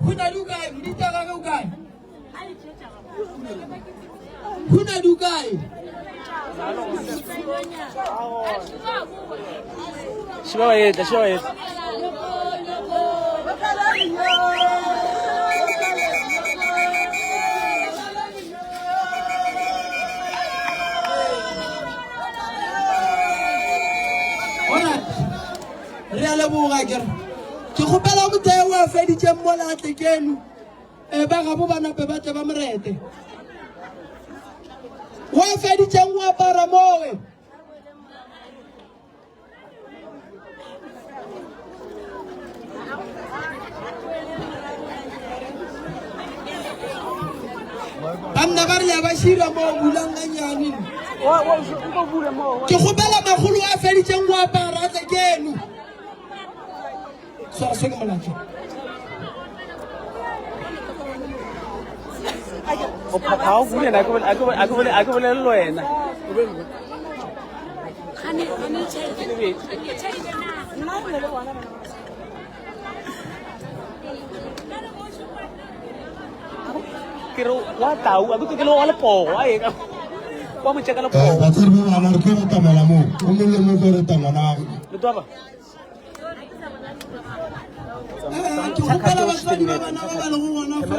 Hunadi o kae? Modita gage o kae? Hunadi o kae? Šiba ba etla, šiba ba etla. Re a leboga kere. Ke kgopela motheo wa feditšeng mola a tle keno. E ba gabo ba nape ba tle ba morete. Wa feditšeng go apara mowe. Banna ba re ya ba šira mo bulang ganyane. Ke kgopela magolo a feditšeng go apara a tle keno. Swara se ke molato. Ga o bule na, a ke bolele le wena. Ke re wa tau, a ke le wa lepogo, a e ka wa mo tšeka lepogo. Batswadi ba bana re tlo batamela moo, o mongwe le mongwe tlo reta ngwana wa gagwe. Letwaba. Ke kgopela batswadi ba bana ba ba lego gona fa.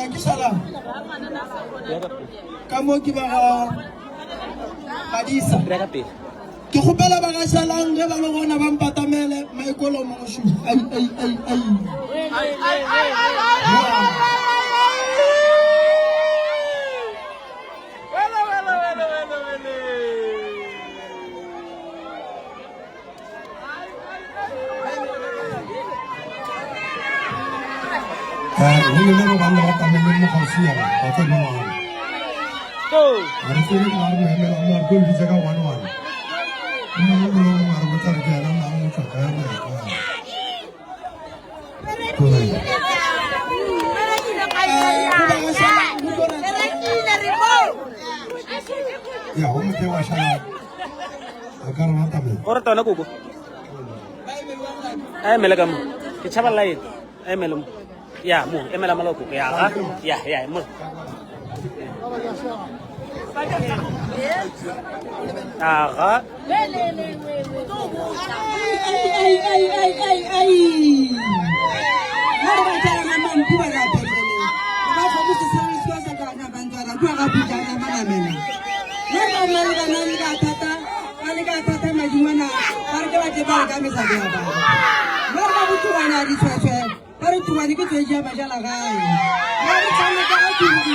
Ke šala ka mo ke ba ga Madisa. Ke kgopela ba ga šalang ge ba le gona ba mpatamele maikolo mošo. Ai ai ai ai. Go lena ba bangwe ba tameleng mo kgauswi yana batswadi ba bangwe ga re tsebe ke re mo emela mo re tlo le bitsa ka one one o mongwe le mongwe a re botsa re ke yena mang o tswa kae go ya kae. Ya, o motho wa šala a ka re batamela. O rata wena koko? A emele ka mo. Ke tšhaba light. A emele mo. Ya, mo, emela mola koko. Ya, ga. Ya, ya, mo. Aga. Ba re tuwane ke tswetši ya majala gae. Ba re tshameka ka tuku.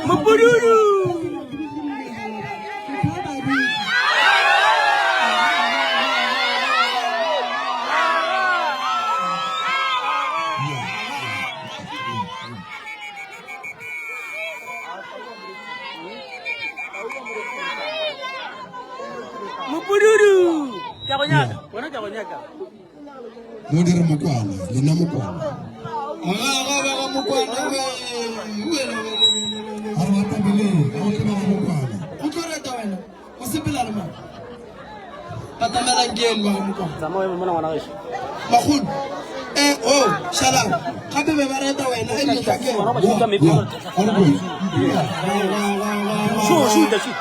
Mopududu! Mopududu! Ke a go nyaka, wena ke a go nyaka. Mo dire mokwana, lena mokwana. Aga aga ba ga mokwana we. A re batabeleng, a go tle ba ga mokwana. O tlo reta wena, o sepela le mang? Batamelang ke eno ba ga mokwana. Tsamaya o eme mona ngwana gešo. Makgolo. Eh oh, shalang. Gape be ba reta wena e le hlake. Ngwana ba shoot maybe. Shoot, shoot, shoot.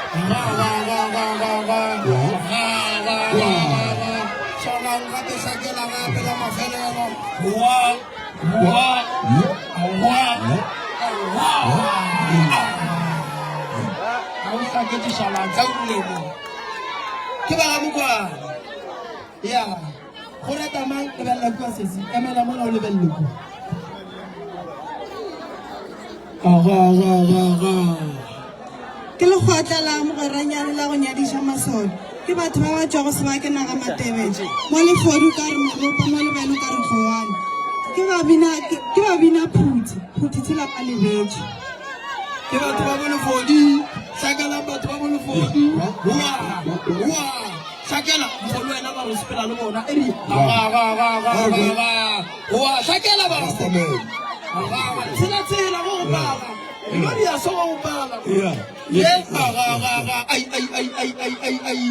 Ke ba ga Mokwana. Ya. Go reta mang lebelela kua sesi. Emela mola o lebelele kua. Aga aga aga aga. Ke lekgotla la mogweranyane la go nyadiša masole. Ke batho ba ba tšwago sebakeng naga Matebele. Mo Lefodu ka re Moropa, mo Lebele ka re Tlowane. Ke ba bina ke ba bina phuthi, phuthi tshela ba lebetše. Ke batho ba bolefodi. Hlakalang batho ba bolefodi. Wa wa hlakela mogolo wena ba re sepela le bona. E re aga aga aga aga aga. Wa hlakela ba. Aga aga tshela tshela go go pala. Lo di a so go pala. Yeah. Ye aga aga aga ai ai ai ai ai ai ai.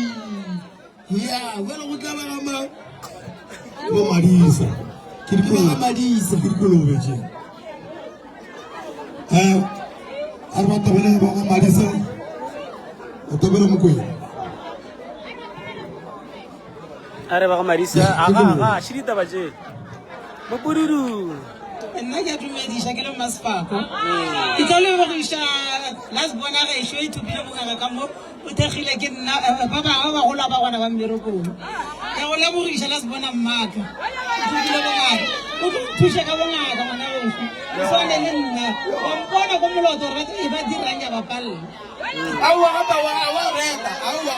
Ya, jwale go tla ba ga mang? Bo Madisa. Ke Ke ba ga dikolobe. Madisa. Ke dikolobe tše. Eh, a re ba tabele ba ga Madisa. Ba tabele Mokwena. A re ba ga Madisa, aga aga, še ditaba tše. Mopududu. Nna ke a dumediša ke le Mmasefako. Ke tlo lebogiša last bona gešo e thopile bongaka ka mo o thekgile ke nna eh, ba bangwe ba bagolo ba gona ba mmerekong. Ke a go lebogiša last bona mmaka. O thopile bongaka. O tlo nthuša ka bongaka ngwana gešo. O swane le nna. Wa mpona ko moloto gore ba ba dirang ya ba palela. Aowa gape wa wa reta. Aowa.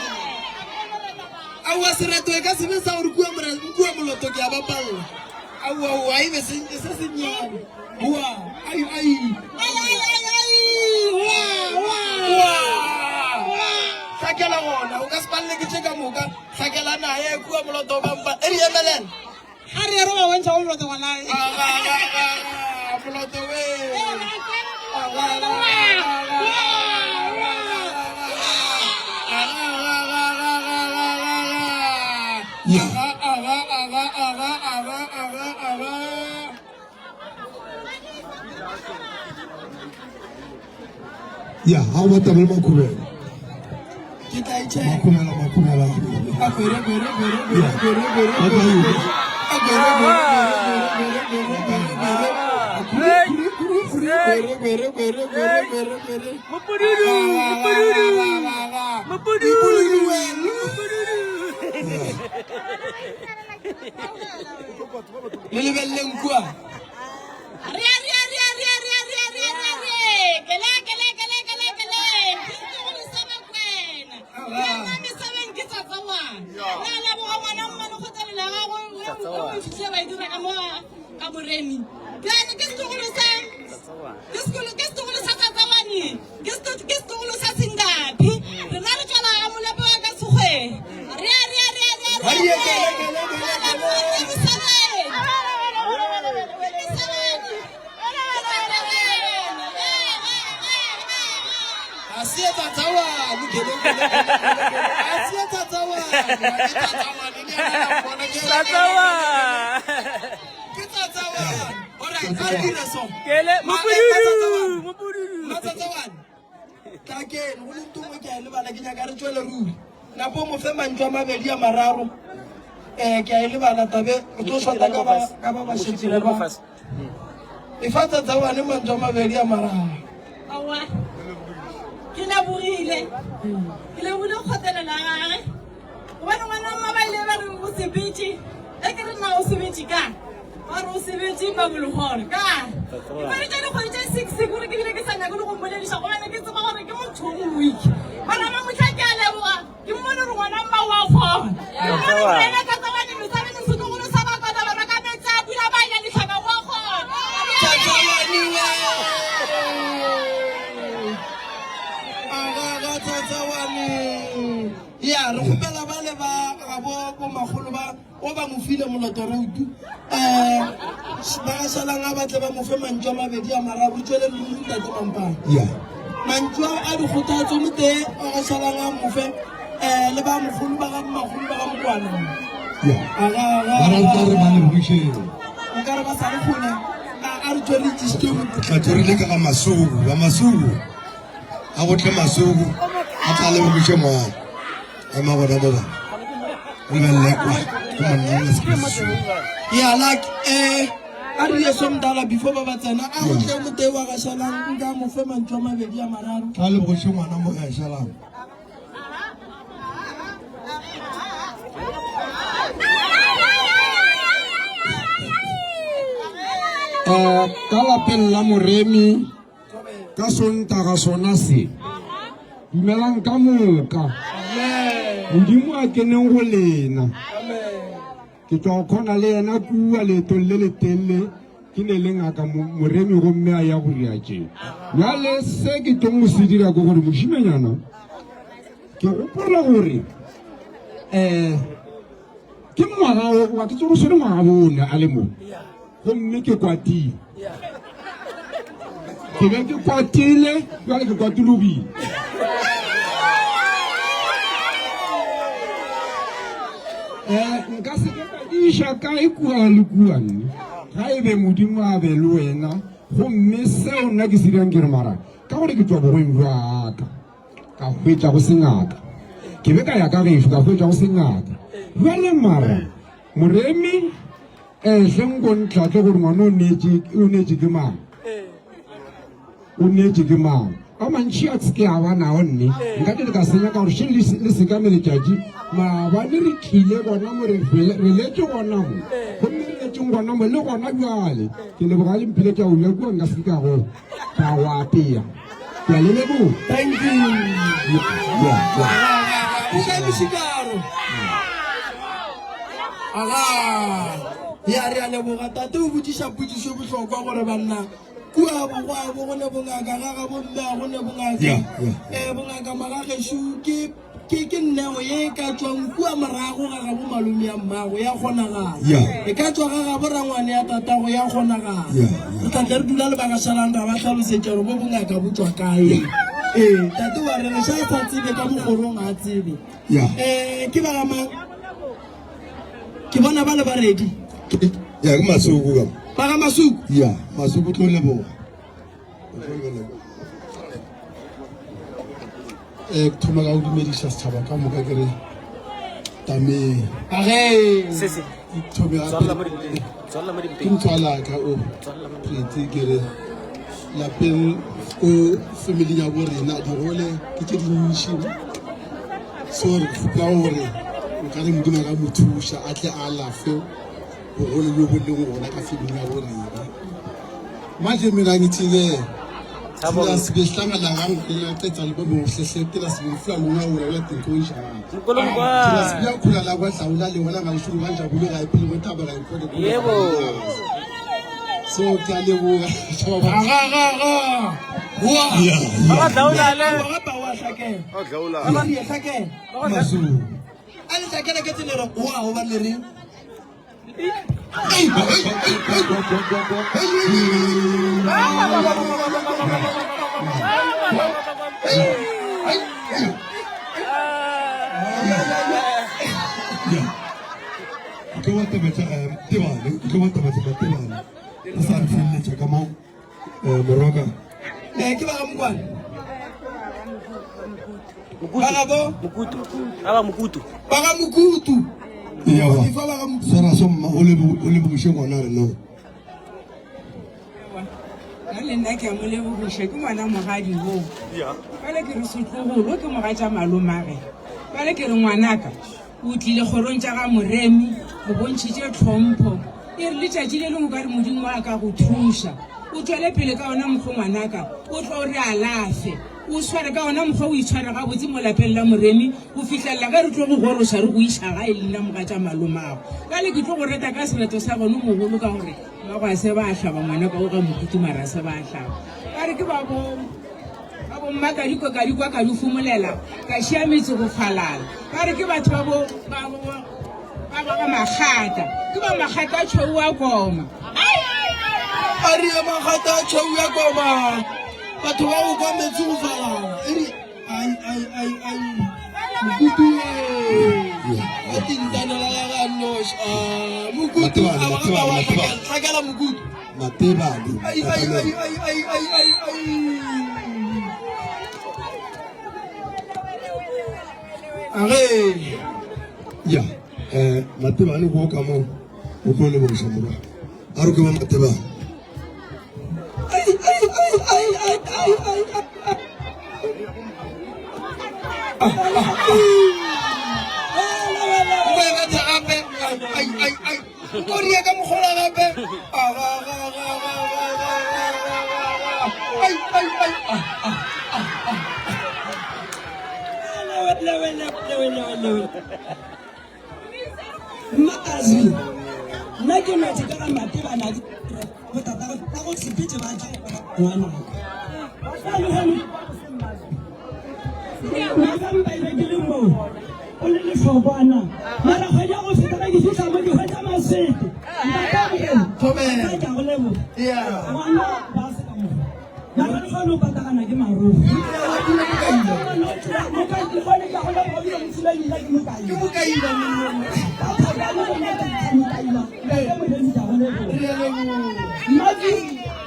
Aowa sereto e ka se be sa gore kua more kua moloto ke a bapalla. Aowa aowa e be se se se nnyane. Oa ai ai. Ai ai ai ai. Wa wa. Oa. Hlakela gona o ka se palle ke tše ka moka. Hlakela naye kua moloto ba mpa. E re emelela. Ga re re ba bontšha go moloto gona. Aga aga aga aga moloto we. Aga aga aga aga aga aga aga aga. Ya, ga go ba tabele makhubela. Ke tla e check. Makhubela, makhubela. A kwere kwere kwere kwere kwere kwere kwere. A kwere kwere kwere kwere kwere kwere kwere. Kwere kwere kwere kwere kwere kwere. Mopududu, mopududu. Mopududu. Mopududu. Le lebeleleng kua. Re re re re re re re re re. Kele kele kele kele kele. Ke setlogolo sa Bakwena. Ke nna mesebeng ke tsatsawana. Re a leboga ngwana mmane kgotsalelo ya gago o fitlhile ba e dira ka mo ka boremi. Bjale ke setlogolo sa ke sekolo ke setlogolo sa tsatsawane. Ke setlogolo sa Sengaphi. Rena re tšwela ga molepo wa ka Sekgweng. Re re re re re. Re a leboga mme Mosebeng. Ga se ya tsatsawane kele kele kele. Ga se ya tsatsawane. Ke tsatsawane le yena la mpona ke Tsatsawa. Ke tsatsawane. Alright, a re dire so. Kele mopududu, mopududu. Matsatsawane. Tla kene go le ntongwe ke a e lebala ke nyaka re tšwele ruri. Napo mo fe mantšu a mabedi a mararo. Eh ke a e lebala tabe re tlo shota ka ba ka ba ba šetšego ba. E fa tsatsawane mantšu a mabedi a mararo. Aowa. Ke lebogile. Ke lebogile kgotelelo ya gagwe. Gobane ngwana mma ba ile ba re o sebetše. Ge ke re na o sebetše ka? Ba re o sebetše Mabologolo ka? Ke feditše dikgwedi tše 6 gore ke bile ke sa nyake le go mmolediša gobane ke tseba gore ke motho o mo-weak. Mara mamohla ke a leboga ke mmone gore ngwana mma o a kgona. Ke mmone gore ena Tsatsawane Mesabeng setlogolo sa Bakwena ba reka meetse a pula ba ya lehlaka o a kgona. Tsatsawane we. Aga ga tsatsawane. Ya re kgopela ba le ba gabo bomakgolo ba o ba mo file moloto routu um ba ga šalang a batle ba mo fe mantšu a mabedi a mararo tswele ruri ntate mampane Yeah. mantšu a a dikgothatso mo tee ba ga šalang a mo fe um le ba mogolo ba ga mmagolo ba ga mokwana Yeah. aga aga Ba rata re ba lebogišeng. nkare ba sa le kgole a a re tswe re itsisitse Tla tsorile ka ga masuku, ba masuku. A go tle masuku, a tla lebogiše ngwana. Ema gona mo ba. O lebelele kwa, ke monna o la ya like eh a re ye somdala before ba ba tsena a go tle motee wa ga šalang nka mo fe mantšu a mabedi a mararo Tla lebogiše ngwana mo e šalang. Um ka lapeng la Moremi ka Sontaga sona se. Dumelang ka moka. Modimo a keneng go lena. Ke tšwa go kgona le yena kua leetong le letelele ke ne le ngaka Moremi gomme a ya go dira tše. Bjale se ke tlong go se dira ke gore mošimenyana ke gopola gore um ke ngwaga wa ke tsoro swere ngwaga bone a le mo gomme ke kwatile ke be ke kwatile jale ke kwatologile um nka se ke ka diša kae kua le kua nne ga e be modimo a be le wena gomme seo nna ke se dirang ke re mara ka gore ke tswa bogweng bjaka ka hwetša go se ngaka ke be ka ya ka gešo ka hwetša go se ngaka bjale mara moremi um hleng ko ntlhatle gore ngwana o neetše ke mang o neetše ke mang a mantšhi a ke a ba nao nne nka ke le ka senya ka gore še le sekame letšatši maabane re tlile gona mo re letše gona mo gomme re letšeng gona mo le gona bjale ke leboga le mphile ke a o ya kua nka se ke ka go ka go apea ke a le leboga. Thank you. Yeah, yeah. O kae mošikaro? Aga. Ya re a leboga tate o botšiša potšišo bohlokwa gore banna kua bogwabo go ne bongaka ga ga bomme a go ne bongaka. Yeah, yeah. Eh bongaka magagešu ke Ke, ke neo ye e ka tšwang kua morago ga gabo malome ya mmago, ya kgonagala. Yeah. E ka tšwa ga gabo rangwane ya tatago, ya kgonagala. Yeah, yeah. Re tla tle re dula le bagašalang ra ba hlalosetša gore bo bongaka bo tšwa kae. Ee, tate wa re reša a sa tsebe ka mokgorong ga a tsebe. Yeah. Eh, ke ba ga mang? Ke bona ba le ba ready. Ya ke Masuku ka. Ba ga Masuku? Ya, Masuku tlo leboga. Eh, ke thoma ka go dumediša setšhaba ka moka ke re tameng Se se. ke thome Tswalla mo gape dimpeng. Tswalla mo ke dimpeng. motswalaka o Tswalla mo dimpeng. Preti ke re lapeng ko familing ya bo rena digole ke tše dintši so re kgopela gore nka re modimo a ka mo thuša a tle a alafe bogole bjo bo leng gona ka familing ya bo rena manje mina ngithi-ke thina sibehlangana ngangiceda libobohlehlekela sibefuna lungawula uladinto njani thina Mkolongwane. sibuyakhula la kwadlawula le wona ngayishulu kanjabulo kayiphile kwethaba kayiphole Yebo. so ke a leboga Aga, aga, aga. Wa. Ba ga Dlaulale. Wa ga wa hlakela. Ba re hlakela. Masuku. A le hlakela ka tsela e re wa go ba le reng? Ke tlo batametse tebale ke tlo batametse matebale o sa re feleletša ka mo morwaka Ke ba ga Mokwane. Ba ga bo? Mokutu. Ba ba Mokutu. Ba ga Mokutu. Ewa. Fa ba ga Mokutu. Swara so mma o lebogiše ngwana rena. Ka le nna ke a mo lebogiša ke ngwana mogadi wo. Bjale ke re setlogolo ke mogatša malomage. Bjale ke re ngwanaka o tlile kgorong tša ga Moremi o bontšhitše tlhompho. E re letšatši le lengwe ka re Modimo a ka go thuša o tšwele pele ka ona mokgwa ngwanaka o tlo re alafe. O sware ka ona mokgwa o itshware gabotse mo lapeng la Moremi go fihlelela ge re tlo go goroša re go iša gae le nna mogatša malomago. Bjale ke tlo go reta ka sereto sa gone mogolo ka gore mmago a se ba a hlaba ngwana ka o ga Mokutu mara a se ba a hlaba. Ba re ke ba bo ba bo mma ka dikwe ka dikwa ka di fumolela ka šia metse go falala. Ba re ke batho ba bo ba bo ba ba ga Makgata ke ba Makgata a tšhweu a koma. A re ya Makgata a tšhweu ya koma. Batho ba go kwa metsi go falala. E re ai ai ai ai Mokutu e. A tintanela ya ga nosh. Ah Mokutu a ba ba wa hlakela hlakela Mokutu. Matebale. Ai ai ai ai ai ai ai ai. Are. Ya, eh Matebale go ka mo o tlo lebogiša morwa. A re ke ba Matebale. Ai ai ai ai ai ai ai. Ai ai ai. O ria ka mogola gape. Aga aga aga aga. Hello. Mmazi, nna ke nwetse ka ga matebana botata ba go sepetse ba tla ngwanaka. Nna ka mpa ile ke le moo o le lehlokwana mara kgwedi ya go feta ge ke fihla mo ke hwetša masete ntate ke a go leboga ngwana ba se ka mogo mara le kgone go patagana ke marogo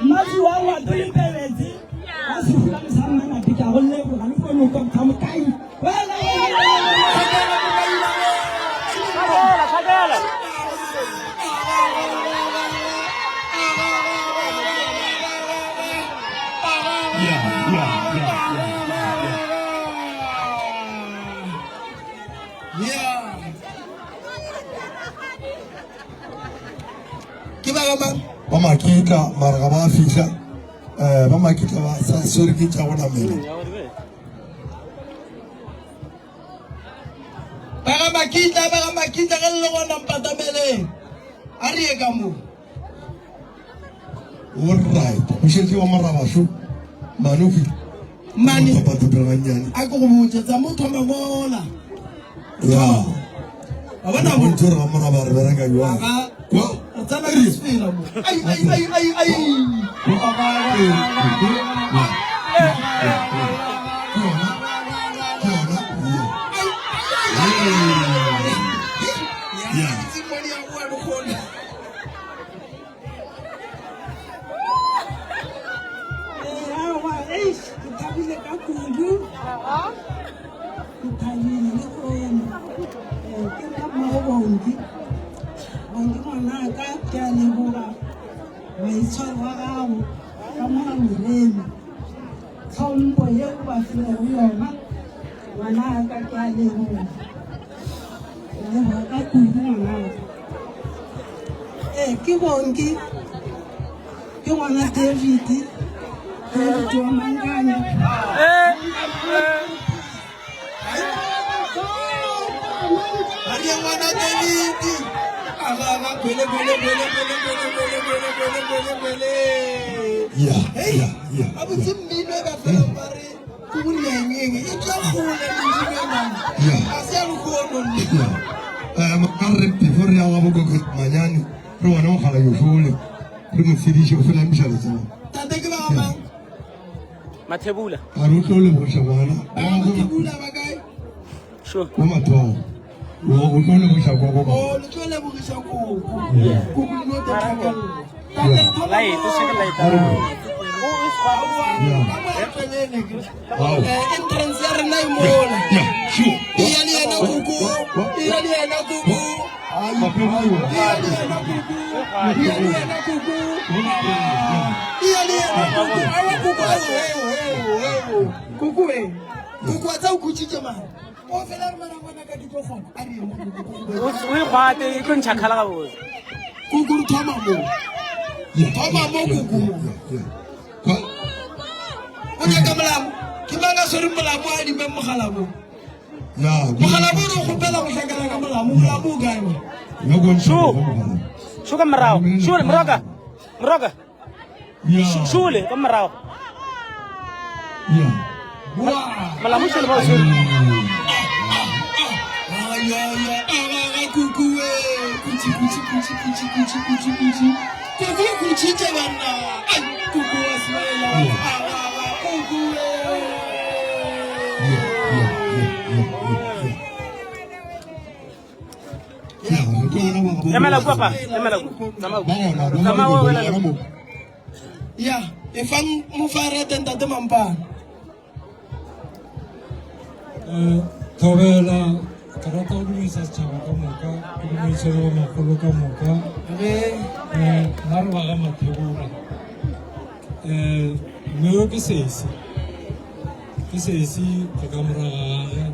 Mmazi wa ngwato le pebetse ba sefulane sa mmanate ke a go leboga le kgone go kwa mokai wena Tlhakela, tlhakela. Yeah, yeah, yeah, yeah, yeah. Yeah. Ke ba ga mang? Ba makitla mara ga ba fihla um ba makitla ba sa swere ke tša go namela. Ba ga makitla, ba ga makitla ge le le gona mpatameleng. A re ye ka mo. Alright, go šetše wa morabašo Manofi. Mane. Papa gannyane. A ke go botse tsa mo thoma mola. Ya. Wa bona mo. Ntho re ga moraba re bereka jwang. Aga. Kwa. Re tsena ka sefela mo. Ai ai ai ai ai. Ke yona. Ke yona. Ya. Tsimone ya boa le gona. Aowa, eish, ke thabile ka kudu. Ke thabile le kgono. Eh, Ke nna mmago Bongi. Bongi ngwanaka, ke a leboga maitshwaro a gago ka mo ga Morena. Tlhompho ye o ba filego yona, ngwanaka, ke a leboga. Ke leboga ka kudu ngwanaka. Ee, ke Bongi, ke ngwana David, David wa Mankanya. A re ngwana David. Aga aga kwele kwele kwele kwele kwele kwele kwele kwele kwele kwele. Yeah, Hey, yeah, yeah. a botse mmino e ba felang ba re ke go nyanyeng e tla gole mmino e mang. Yeah. A se ya lehono nne. Yeah. Eh, ka re before re ya ga bokoko manyane re bona mogala yo fole re mo tshediše o fela emiša letsogo Tate ke ba ga mang? Mathebula. a re o tlo leboša ngwana Ba ga Mathebula ba kae? Sure. wa mathomo o tlo leboša koko ka Oh, le tlo lebogiša koko. Yeah. Koko di no te tlhakello. Tate re thoma Light, o seke light. Aowa, O e swa. Yeah. ka mo tswelele ke. Wow. Eh, entrance ya rena e mola. Yeah, sure. Eya le yena koko. Eya le yena koko. Eya le yena koko. Eya le yena koko. Eya le yena koko. Aowa koko, aowa, aowa, aowa, aowa. Koko e. Koko wa tsa o khutsitše mara. O fela re mara ngwana ka di tlo kgona. A re ye mo koko, koko. O e kgwate e tlo ntšha khala gabotse. Koko re thoma mo. Thoma mo koko mo. O nyaka molamo. Ke mang a swereng molamo a adimeng mogalabo? Mogalabo o re o kgopela go hlakana ka molamo. Molamo o kae mo? Sure. Sure ka morago. Sure, moroka. Moroka. Sure ka morago. Molamo sure ba o swere. Ay, ay, ay, aga, kuku we. Kuchi, kuchi, kuchi, kuchi, kuchi, kuchi, kuchi. Kuku kuchitše banna. Ai, kuku wa smile. Aga, aga, kuku we. Emela kua pa. Emela kua. Tsamaya kua. Tsamaya o wela. Ya, e fang mo fa rete ntate Mampane. Thobela, ke rata go dumedisa setšhaba ka moka, ke dumedise le ba magolo ka moka. Nna re ba ga Mathebola. Mme yo ke sesi, ke sesi ke ka morago ga gage.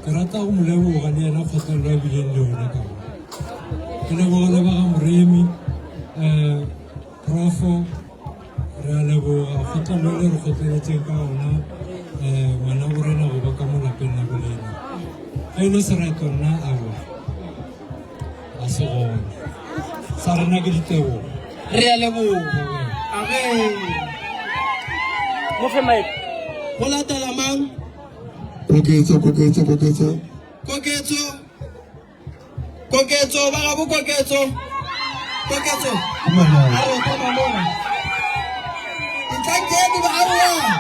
Ke rata go mo leboga le yena kgotlelelo a bileng le yona ka mo. Ke leboga le ba ga Moremi, Profo, re a leboga kgotlelelo le re kgotleletseng ka ona ngwana borena go ba ka mo lapeng la bolena. Ge e le sereto nna aowa ga se gona. Sa rena ke ditebogo. Re a leboga. Amen. Mo fe mic. Go latela mang? Koketso, koketso, koketso. Koketso. Koketso, ba gabo Koketso. Koketso. A re o thoma mona. Ntlhankedi ba aowa.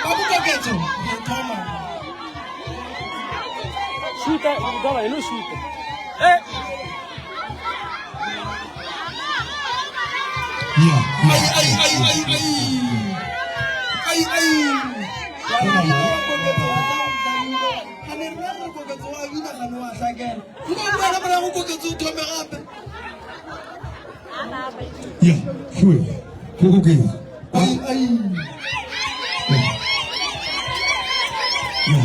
Ba bo Koketso. Re thoma. Shoota, ka ba eno shoota. Eh. Yeah. Ai ai ai ai ai. Ai ai. Koketso wa tla o tla. Gane rena re koketso wa bina gane wa hlakela. Nka o bua morago koketso o thome gape. Ya, sure. Ke koketso. Ai ai. Ya.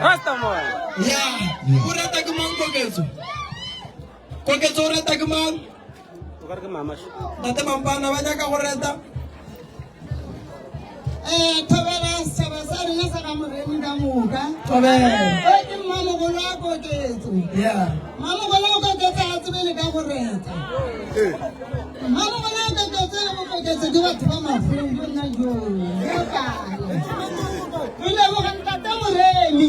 Rasta man. Ya, o rata ke mang koketso? Koketso o reta ke mang? O ka re ke mama. Ntate Mampana ba nyaka go reta. Eh, thobela setšhaba sa rena sa ga Moremi ka moka. Thobela. O ke mmamogolo wa Koketso. Yeah. Mmamogolo wa Koketso ga tsebe le ka go reta. Mmamogolo wa Koketso le Bokoketso ke batho ba mafung bo nna joo. Re leboga ntate Moremi.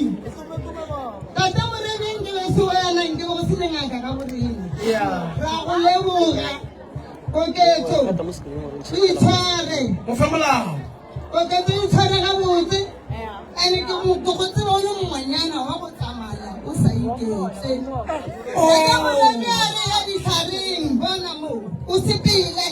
Tate Moremi nke be se wena nke be go se le ngaka ka borena. Ra go leboga Koketso. O itshware. Mo fe molao. Koketso o itshware gabotse. Ene ke go ke go tseba o le ngwanyana wa go tsamaya o sa iketle. Tate Moremi a re ya ditlhareng bona mo o sepele.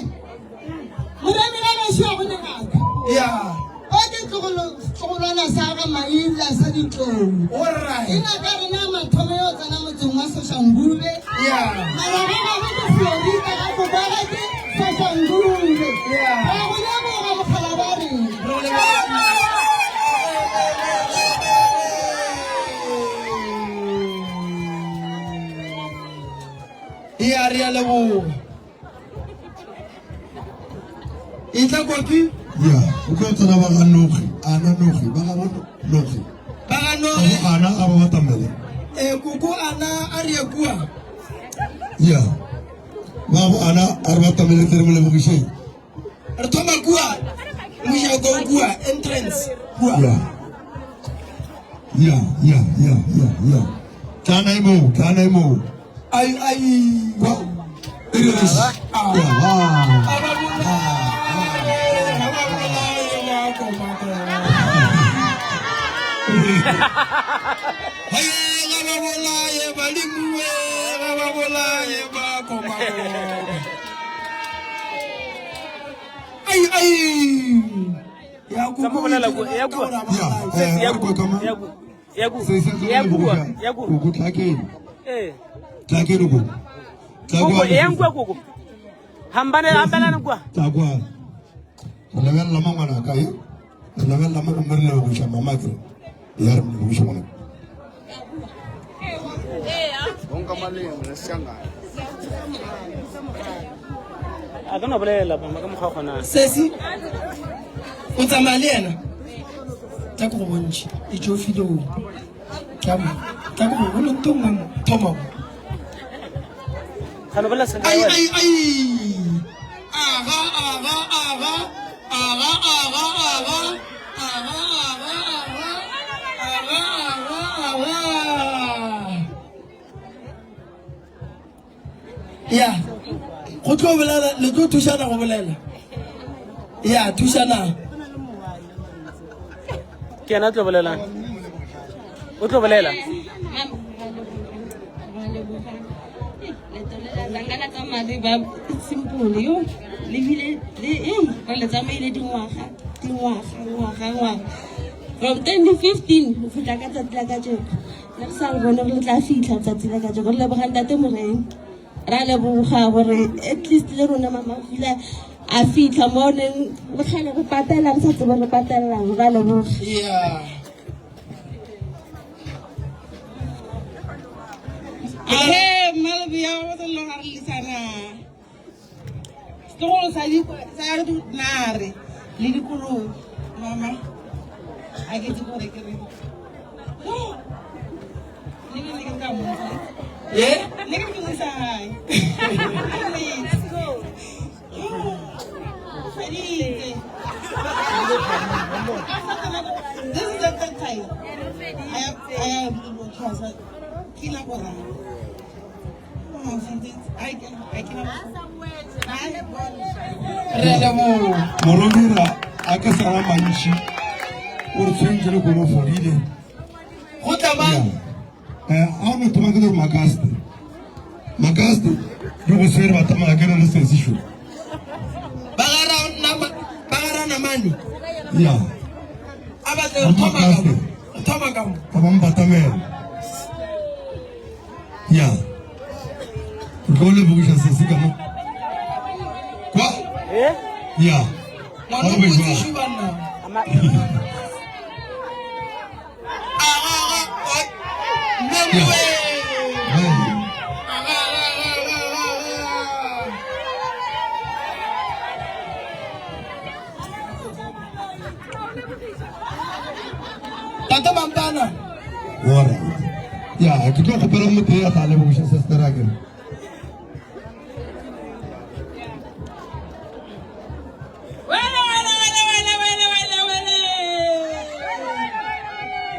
Moremi ga gešo ga go ne ngaka. Yeah. O ke tlogolwana sa ga Maila sa Ditlou. Alright. E ngaka rena ya mathomo yo tsena motseng wa Soshanguve. Yeah. Mara ga gagwe ke Florida ga go bona ke Soshanguve. Yeah. Ra go leboga mogala ba rena. Re leboga. Ya re a leboga. E tla kopi? Ya, o tlo tsena ba ga Nogi, ana Nogi, ba ga bo Nogi. Ba ga Nogi. Ba ana a ba batamele. Eh koko ana a re kua. Ya. Ba go ana a re batamele tle re mo lebogišeng. Re thoma kua. Mojako kua entrance kua. Ya. Ya, ya, ya, ya, ya. Tlana e moo, tlana e moo. Ai ai. Kwa. E re re. Ya, wa. A ba bolaye, a ba bolaye ba koma-koma. Hai, ga ba bolaye badimo, ga ba bolaye ba koma-koma. Ai ai. Ya Tsa mo bolela ko- ya ko- Ya, eh, Ya re ku, kwa kama. ya ku, ya ku, Se se ya ku, ya ku. Koko tlakeng. Eh. Tlakeng koko. Tla Koko, kwano. yang kwa koko. Hambane hambana kwa. Tla kwano. Re lebelela mo ngwanaka e. Re lebelela mo gomme re lebogiša mama ke. Ya re mo lebogiše ngwanaka. A ka no bolela mama ka mokgwa o kgonang. Sesi o tsamaya le yena tla ke go bontšhe e tšo filong tla mo tla ke go go le nto nngwe mo thoma mo Ga no bolela sentle ai wena. ai ai aga aga aga aga aga aga aga aga aga aga aga aga ya go tlo bolela le tlo thušana go bolela ya thušanang Ke yena a tlo bolelang. O tlo bolela. Zangana tsamaya le ba simple yo le bile le eh re le tsamaile dingwaga dingwaga ngwaga ngwaga from 2015 go fihla ka tsatsi la kajeko le re sa re bone gore le tla fitlha tsatsi la kajeko re leboga ntate moreng ra leboga gore at least le rona mama fila a fitlha mo neng re kgale re patela re sa tsebe re patelelang ra leboga yeah. He mmalebea wa go lona re lisana. Setlogolo sa di sa nare le dikolobe. Mama a ke tse gore ke re. Le ke ke ka mo. Eh? Le ke ke sa hae. Let's go. Feditse. This is the third time. I am ke la boraro. Re a leboga. Moromira a ke sa ra mantši o re tshwentse le kone o fodile. Go tla mang? Eh, a o no thoma ke gore makaste. Makaste di go swere ba tsamaya ke le sesi sho. Ba ga ra nama ba ga ra namane. Ya. A ba tle thoma ka mo. Thoma ka mo. Ba ba mpatamela. Ya. Re tlo lebogiša sesi ka mo. Kwa? Eh? Ya. Ngwana o kotsi shu banna. Tata Mampana. All right. Ya, ke tlo kgopela motho ya tla lebogiša sister a kere. Wele, wele, wele, wele, wele, wele, wele.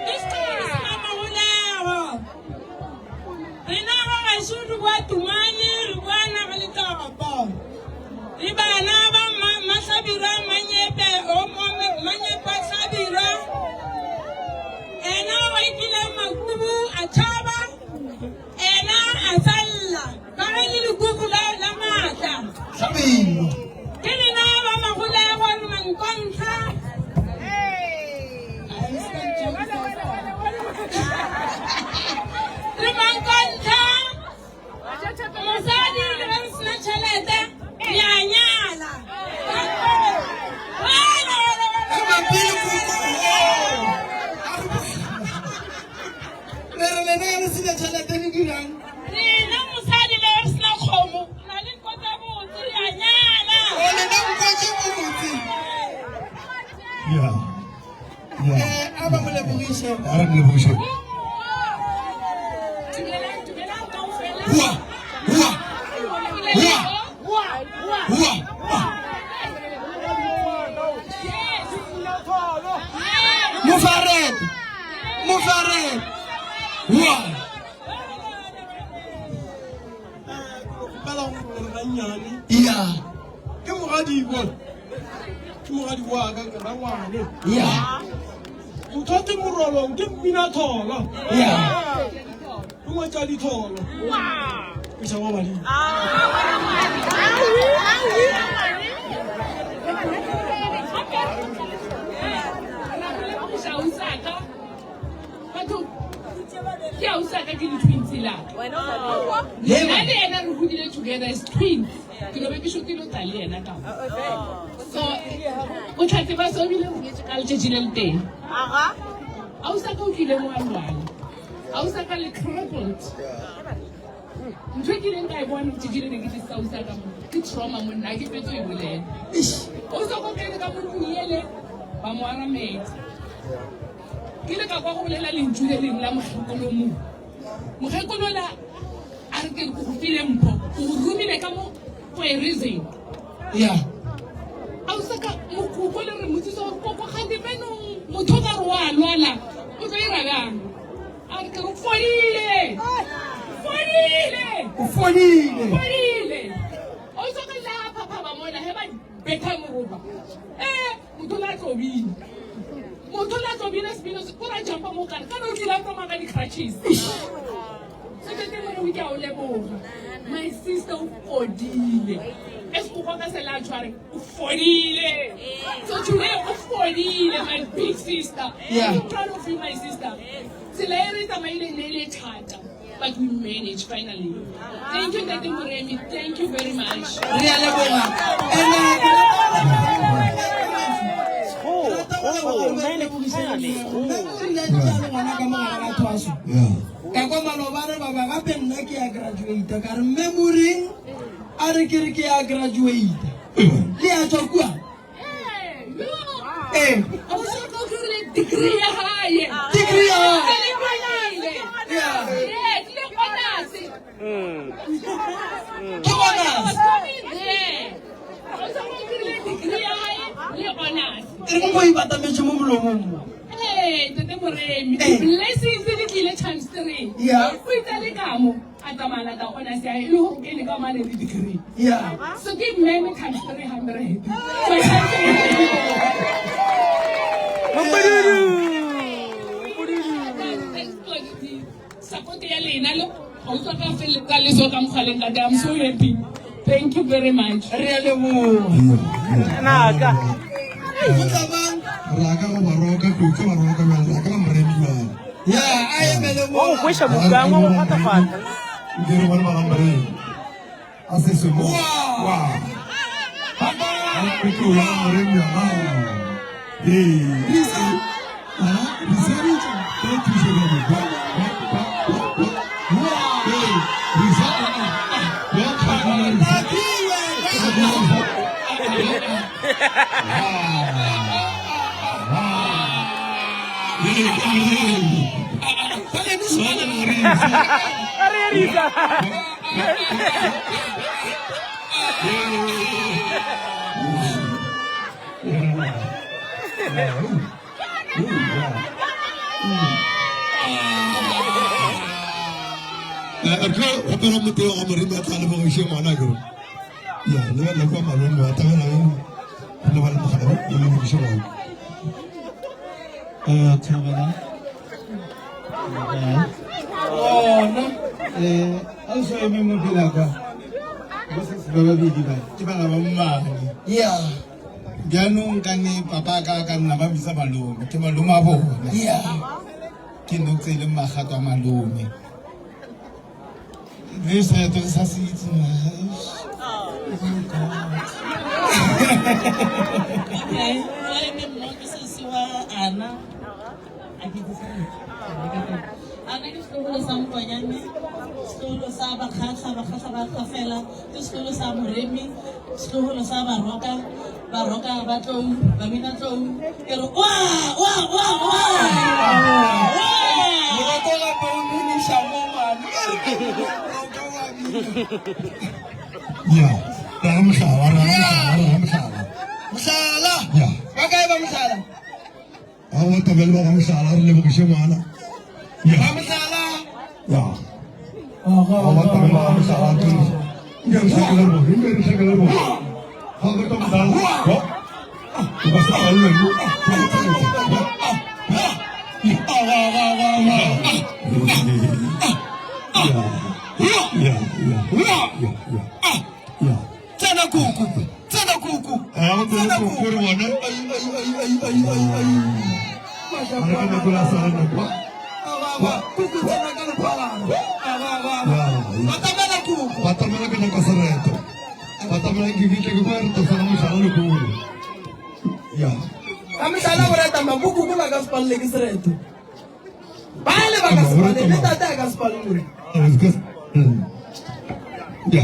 Ke setlogolo sa Magolego. Rena ga gešo re bua Tumane, re bua naga le toropo. Re bana ba Mahlabirwa Manyepe, o Manyepe a Hlabirwa. Ena wa ikile makubu a tšhaba, ena a salla. Ka ge le lekubu la la maatla. Hlabirwa. Ke lena ba Magolego re mankontlha. Re mankontlha. Mosadi le ge re sena tšhelete re a nyala. Wele, wele, wele. Re mapele kuku. Le re lena ge le sena tšhelete le dirang? Rena mosadi le re sena kgomo na le nko tse botse re a nyala. O lena nko tše botse. Ya. Ya. Eh, a ba mo lebogiše. A re mo lebogiše. Dumelang, dumelang kaofela. Hua, hua, hua, hua, hua. Yes. Mofaret, mofaret. Hua. Ya. Ke mogadi bona. Ke mogadi wa ka ke rangwane. Ya. Motho ke morolong ke mmina tholo. Ya. Ke ngwetša ditholo. Ke sa wa badimo. Batho ke ausi ka ke di-twins la nna le ena re godile together as twins ke no be ke šokile o tla le ena ka so botlhatse ba so ebile re nyetse ka letšatši le le teng ausi ka o tlile mo a lwala ausi ka le crippled ntho e ke ileng ka e bona letšatši le ne ke tlisa ausi ka mo ke trauma monna a ke fetse o e bolela o sa ko kene ka mo ntlong ele ba mo arametse Ke ile ka kwa go bolela lentšu le lengwe la mokgekolo mo. Mokgekolo la a re ke go file mpho, o go romile ka mo for a reason. Yeah. A o saka mokoko le re motsisa gore koko gante benong motho o ka re wa lwala o tlo ira bjang? A re ke re fodile. Fodile. O fodile. Fodile. O saka la phaphama mola he ba betha moroba. Eh motho la tlo bina. Motho la tlo bina sebino se o ra jumpa mo kare ka no o tlile a tsamaya ka di-crutches. So tate Moremi ke a o leboga. My sister o fodile. E sekgowa ka sela a tshware o fodile. So today o fodile my big sister. Yeah. I'm proud of you my sister. Tsela e re tsamaileng ne e le thata. But we managed finally. Thank you Ntate Moremi. Thank you very much. Re a leboga. Ene ke rata go leboga gore ba lebogiše le nna. Nna o rile a le ngwana ka mo gare ga thwaso. Yeah. Ka kwa maloba re baba gape nna ka ke ya graduate ka re mme moreng a re ke re ke ya graduate le ya tswa kua ee Degree ya hae. Degree ya hae. Yeah. Ke honors. E re ko e batametše mo molomong mo. Ee, Ntate Moremi, Eh. blessings di tlile times 3. Yeah. O itse le ka mo a tsamaya lata honors ya e le gore ke ne ka mane le degree. Yeah. So ke mmeme times 300. So Mopududu. Support ya lena le go utlwa ka feletsa le so ka mogaleng ka I'm so happy. Thank you very much. Re a leboga. Naka. Go tla bang? Raka go baroka ke utlwa baroka bjale raka la moremi bjale. Ya, a emele Wa go mo. kweša mokang wa go fatafata. Nke re bone ba ga moremi. A se se mo. Wa. Wa. Ke tlo ya moremi ya ga. Ee. Risa. Ah, Risa. Ka thuso ka mo. Wa wa wa wa. Wa. Ee, Risa. Wa kgakala Risa. A re risa. Re tlo kgopela motho yo ga moremi a tla lebogiše ngwana kere ya lebelela kwa malome wa tabela e lebale mogala o lebogiše ngwana. Thobela. Ona. A o eme mo pela kwa bo sesi ba babedi ba ke bana ba mmane. Yeah. Jaanong ka ne papa ka ka nna ba bitsa malome ke malome a bona. Yeah. Ke no tse e leng magato a malome. Le sereto re sa se itse. Okay, wa eme mmo ke sesi wa Ana. A ke itse sentle. Ana ke setlogolo sa Mokonyane, setlogolo sa Bakgatlha, Bakgatlha ba Kgafela, ke setlogolo sa Moremi, setlogolo sa Baroka, Baroka ba Tlou, Babina Tlou. Ke re wa wa wa wa. Moroko gape o miniša mo mane. Moroko wa bina. Ya, ra ga mohlala, ra ga mohlala, ra ga mohlala. Mohlala. Ya. Ba kae ba mohlala? A wa tabele ba ga mohlala re lebogiše ngwana. Ya. Ba mohlala. Ya. A wa tabele ba ga mohlala re lebogiše. Nke re hlakele bo, nke re hlakele bo. Ga go tla mohlala. Wa. O ka se palelwe mo. Ya. Ya, ya. Ya, ya. Ya. Tsena kuku. Tsena kuku. A go Tsena tlo kuku. go re bona. Ai ai ai ai ai ai ai. A re ka nako la sala nako. Ba kuku tsena ka lephalana. Ba ba ba. Batamela kuku. Batamela ke nyaka sereto. Batamela ke ke ke kwa re tosana mohlala le kolo. Ya. Ka mohlala go reta makuku ba ka se palele ke sereto. Ba le ba ka se palele, le tate a ka se palele. Ya.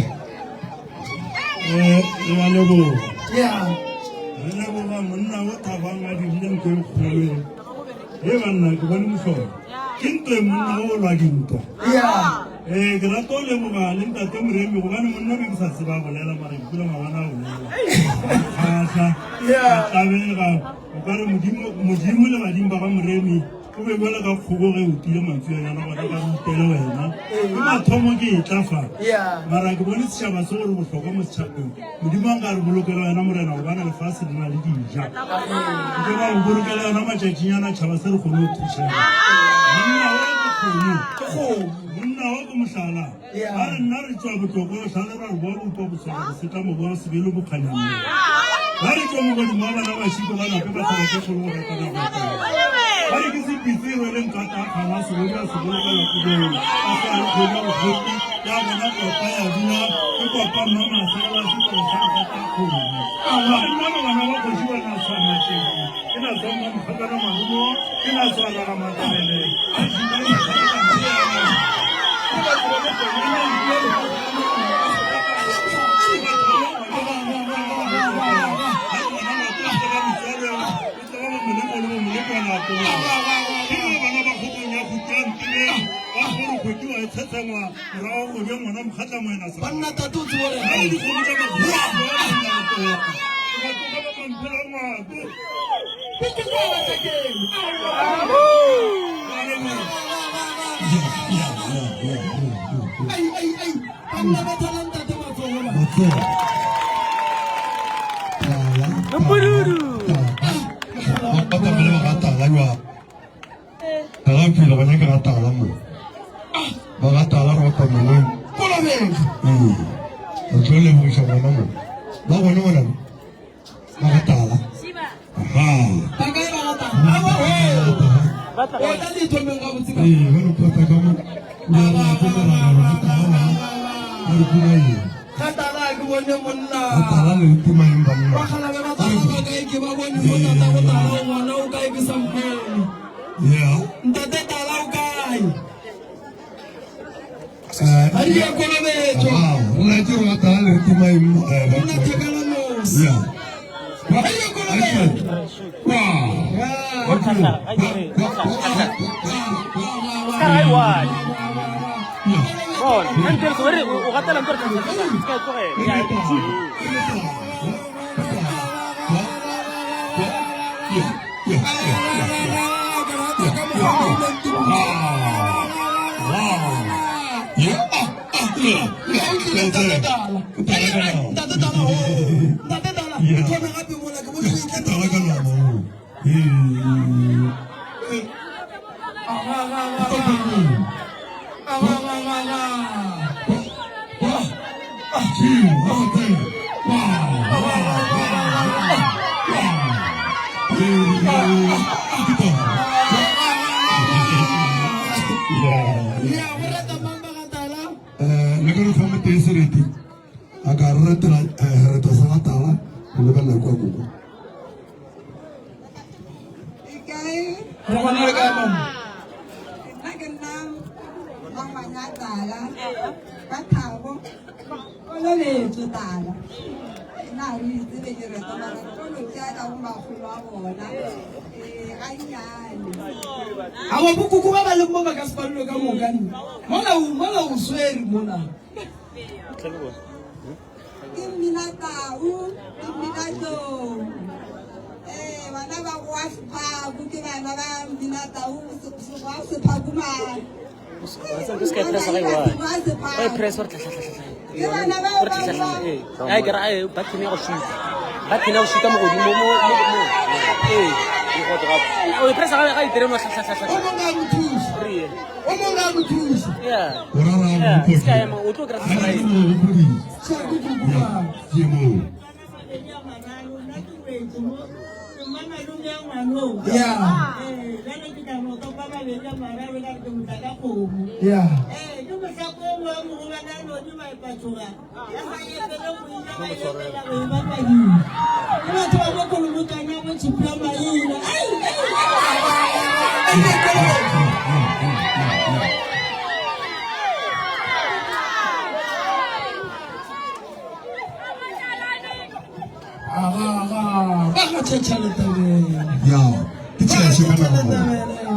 Re a leboga. Yeah. Re leboga monna o thabang a dirile ntho e kgolo e. E banna ke bone mohlolo. Ke ntwa e monna o lwa dintwa. Yeah. Ee, ke rata o leboga le ntate Moremi gobane monna be ke sa tseba a bolela mara ke kule mabana a bolela. Kgahla, Yeah. ka tlabega, o ka re Modimo Modimo le badimo ba ga Moremi o be bjalo ka kgogo ge o tile mantšu a yona gona ba rutele wena. Ke mathomo ke e tla fa. Yeah. Mara ke bone setšhaba se gore bohlokwa mo setšhabeng. Modimo a nka re bolokela wena Morena gobane lefase le na le dija. Nke ba go bolokela yona matšatšinyana tšhaba se re kgone go thušega. Monna wa ke kgomo. Ke kgomo. Monna wa ke mohlala. Yeah. A re nna re tšwa botlokwa go hlale ra re boa bopa boswara bosetla mobo wa sebele bokganyameng. Ba re tšwa mogodimo wa bana ba šiko ba nape ba thaba ke kgolo go ratana go etela. Ba re ke sepitse e rwele nkata a kgama segodi a se bolokela kudong. A sa re kgodi ya bogopi ya bona kopa ya dula ke kopa mmamasa wa setlogo sa nkata a kgomo. Ba re nna le bana ba kgoši ba na tshwana tšedi. Ke na tshwana mokgakana marumo, ke na tshwana ga matabele. A šika le mokgakana. Banna tate o tsebo re. Ai ai ai banna ba thala ntate matsogo ba. Matsogo. Tala. Mpududu. Ba tlamele ba ga tala jwa. Ga ga phela ba nyaka ga tala mo. Ba ga tala re ba tlamele. Kolobetso. Ee. Re tlo lebogiša bona mo. Ba gone bona mo. Ba ga tala. Aha. Ba kae ba ga tala? Awa he. Ba tla O tla le ithomeng gabotse ka. Ee, ba no phata ka mo. Ya re ke mera ga tala ba. Ba re pula eng? Ga tala ke bone monna. Ga tala le tima eng banna? Ba kgalabe ba tala ba kae ke ba bone mo tata go tala o ngwana o kae ke sa mpone. Yeah. Ntate tala o kae? Eh, Ga di ya kolobetso. ah, re laetse gore ga tala le tima eng eh, ba- Nna thekala nosi. Yeah. Ga di ya kolobetso. Wow. Go tlhatlha, ga ke re, go tlhatlha. Ska ga e one. Bona, nna ntere so, re o gatela nto re tlhatlha, tlhatlha, ska e tlogela. Ya, e tshile. Ntate tala o. Ntate tala. Thome gape mola ke bone o itle. Tala ka nama o. Ee. Ya go rata mang ba ga tala? Le ka re fa motee sereti a ka re retela reto sa ga tala go lebelela kwa koko. E kae? Re gona le kae mama? Nna ke nna Mangwana Tala ka Thabo kolobetso Tala. Nna ga re itse be ke reta mara re tlo no tšea ka go makgolo a bona ee gannyane. Awa bokoko ba ba leng mo ba ka se palelwe ka moka nna. Mola o mola o swere mola. Ke mmina tau, ke mmina tlou. Ee, bana ba goa sephaku ke bana ba mmina tau, segoa sephaku mang. Ska e pressa ga e one. Ba e pressa gore tlhatlha, tlhatlha, tlhatlha. Ke bana bao Gore ba tlhatlha, tlhatlha, goa. ee. Ai, ke ra, ai, ba thene ya go shoot-a. Ba thene ya go shoot-a mo godimo, mo, mo, mo. Ee, e go tloga. O e pressa ga e dire mo tlhatlha, tlhatlha, O tlhatlha. mongwe a mo thusa. Re ye. O mongwe a mo thusa. Yeah. O ra ra Yeah, mo ska ema, o tlo kry-a Ga strike. re go phodisa. Tšea ke kuku ba. Ke mo. Yeah. Yeah. Aga aga ba ga tšhetšha letebele. Ya, ke tšhetšhe ka nama mo.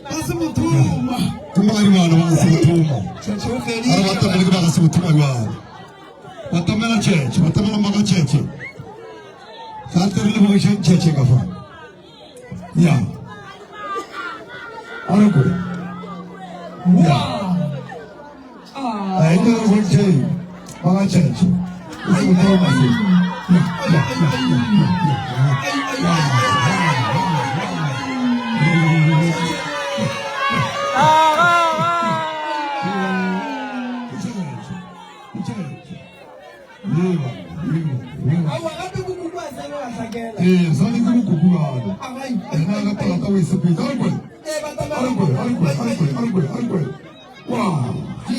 Ba se mothoma. Ke mogadingwana ba ga Sebothoma. Tšhetšhe o A re fedile. ba tamele ke ba ga Sebothoma jwale. Ba tamela tšhetšhe, ba tamela maka tšhetšhe. Ga tle re lebogišeng tšhetšhe ka fa. Ya. A re kwe. Ya. A e tle re bontšheng ba ga tšhetšhe. Ke Sebothoma se. Ya, ya, ya, ya, ya, ya. Ke tšhetšhe. Ke tšhetšhe. Ye banna, ye banna, ye banna. Aowa gape bokuku a tsebe wa hlakela. Ee, sa le ke bokuku bjale. Agai. Ena ka talata o e sepetse. A re kwe. Ee, ba A re kwe, a re kwe, a re kwe, a re kwe, a re kwe. Wa, ke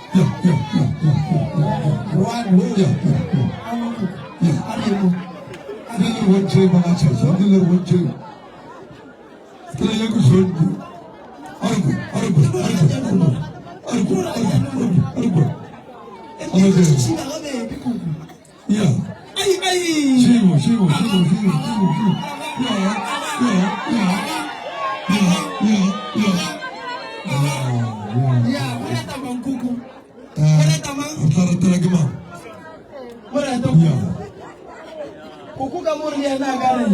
Ya, ya, ya, ya, ya, ya, ya. One, Ya, ya, ya. Ya. a re mo. Le le bontšheng ba ga tšhetšhe, le le bontšheng. Ke le ye ke hlonke. A re kwe, a re kwe, a re kwe, a re kwe. A re kwe. Tšhila gabedi kuku. Yeah. Ai ai. Šigo, šigo, šigo, šigo, šigo, šigo. Yeah, yeah, yeah. Yeah, yeah, yeah. Yeah, Ya, go rata mang kuku? yeah. Go rata mang? Re tla ratela ke mang? Go rata Yeah. kuku. Kuku ka mo re le yena a ka re.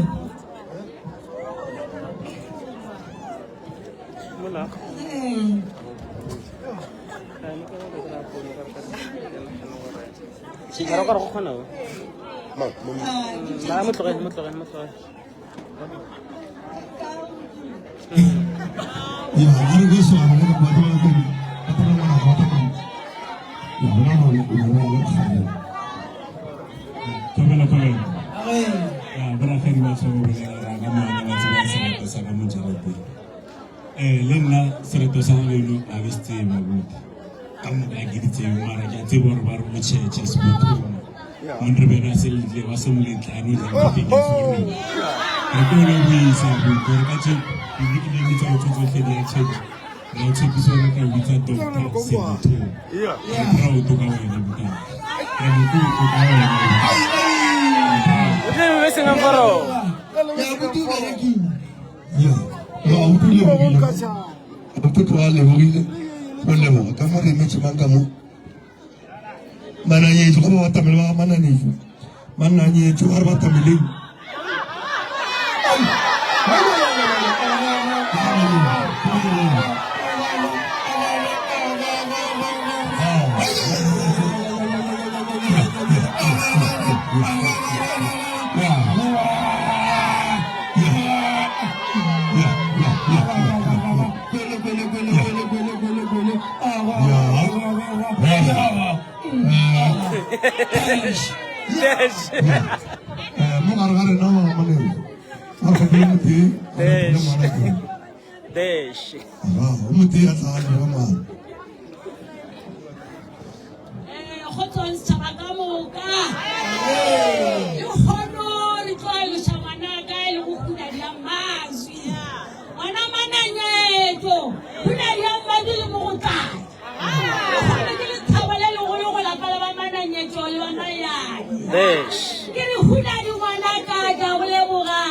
Mola. Mara o ka re go kgona o. Mara mo tlogele, mo tlogele, mo tlogele. Ya, a re go swana le batho ba ba ba ba ngwana ba ba. Ya, bona ba ba ba ba kgale. Thobela thobela. Awe. Ya borakgadi ba tshwabo bolela ra ka moana ba tseba sereto sa ka mo jarateng. Eh le nna sereto sa leno a ke se tsebe abuti. Ka moka ke di tsebe mara ke a tseba gore ba re o tšhetšhe sebotong. Monre bena se letle wa se moletlane o tla ke ke sorry. Re tlo le buisa abuti gore ka tše di tsa go tsotlhe di a tšhetše. Re a tshepisa gore tla o bitsa doctor Sebotong. Re proud ka wena motala. Re motlotlo ka wena. O tle be seng faro. Ya buti o berekile. Ya, no, a utlwile lebogile. Abuti tloga a lebogile. O leboga ka mo re emetse mang ka mo. Mananyetso go ba batamele ba ga mananyetso. Mananyetso a re batameleng. Kwele kwele kwele kwele kwele kwele kwele. Dash. Mo gare ga rena wa manelo a re kgopele motee a re kgopele ngwana ke Dash. o motee a tla a leboga ngwana. Kgotsong setšhaba ka moka. Lekgono re tlo aloša ngwanaka e lego Khunadi ya Mazwi. Ngwana Mananyetso, Khunadi ya Mazwi le Mogotladi. Lekgono ke lethabo le legolo go lapa la ba Mananyetso le ba Mayane. Dash. Ke re Khunadi ngwanaka ke a go leboga.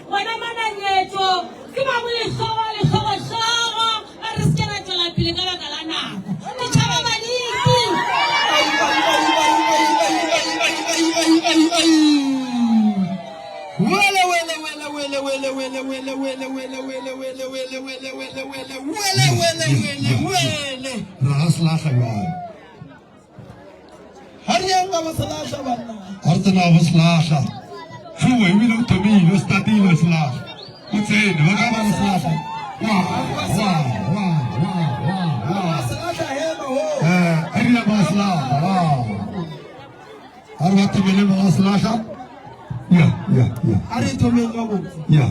Ngwana Mananyetso ke ba go lehlogo lehlogohlogo ba re se ke ra tšwela pele ka baka la nako. Ditšhaba baditi. Ai ai ai ai ai ai ai ai ai ai ai. Wele wele wele wele wele wele wele wele wele wele wele wele wele wele wele wele wele wele wele. Ra ga selahla bjale. Ha re yang ka bo selahla banna. A re tsena bo selahla. Fuwe ebile o thomile o startile selahla. O tsene ba ka ba go selahla. Wa wa wa wa wa wa. Selahla hema ho. Eh, a rile ba selahla. Wa. A re ba thomele ba go selahla. Ya ya ya. A re thomeng ka botse. Ya.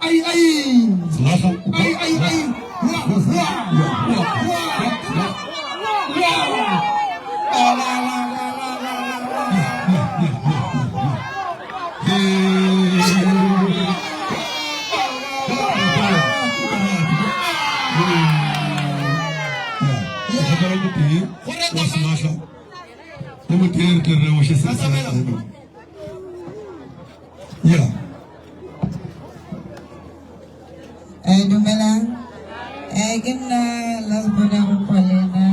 Ai ai. Selahla. Ai ai ai. Wa wa Ya wa wa wa. wa. La la la la la la la. Yeah. Dumelang. Ke nna last born ya Mokwalena.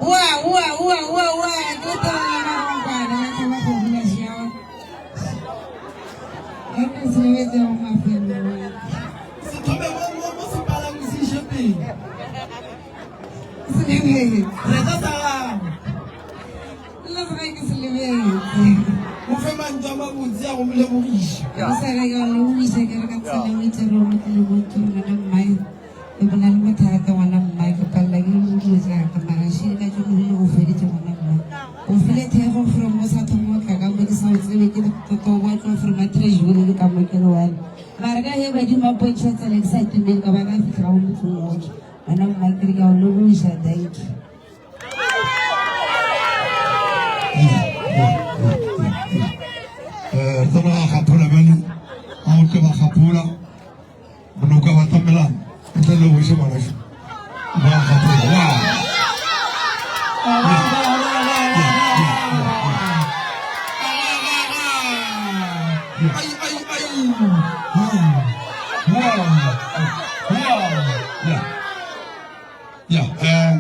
Ua, ua, ua, ua, ua, ke taba la Mokwalena, la taba go bula jang. E ne se lebetse mo mafelong. Se thome mo mo mo sepalamo se iše pele. Se lebetse. Reta sa gago. Nna se ke se lebetse. O fe mantšu a mabotse a go mo lebogiša. Ke sa re ke lebogiša ke re ka tsela e itse re mo tlile mo ntlong ngwana mmae. Ke bona le bothata ngwana mmae ke palela ke le dilo tsa ka mara she ka tšo le go feditše ngwana mmae. O file thekgo from mo sa thoma go tla ka mo ke sa o tsebe ke toto wa tlo from a treasure ke ka mo ke le one. Mara ka he badimo ba mpontšha tsela ke sa itumele ka ba ka fihla go motseng otlhe. Ngwana mmae ke re ke a o lebogiša thank you. Re tsena ga bjale a o tle ba gapola monoka ba tamelana o tle le boše ngwanašo ba gapola wa. Ai ai ai. Ya. Ya, eh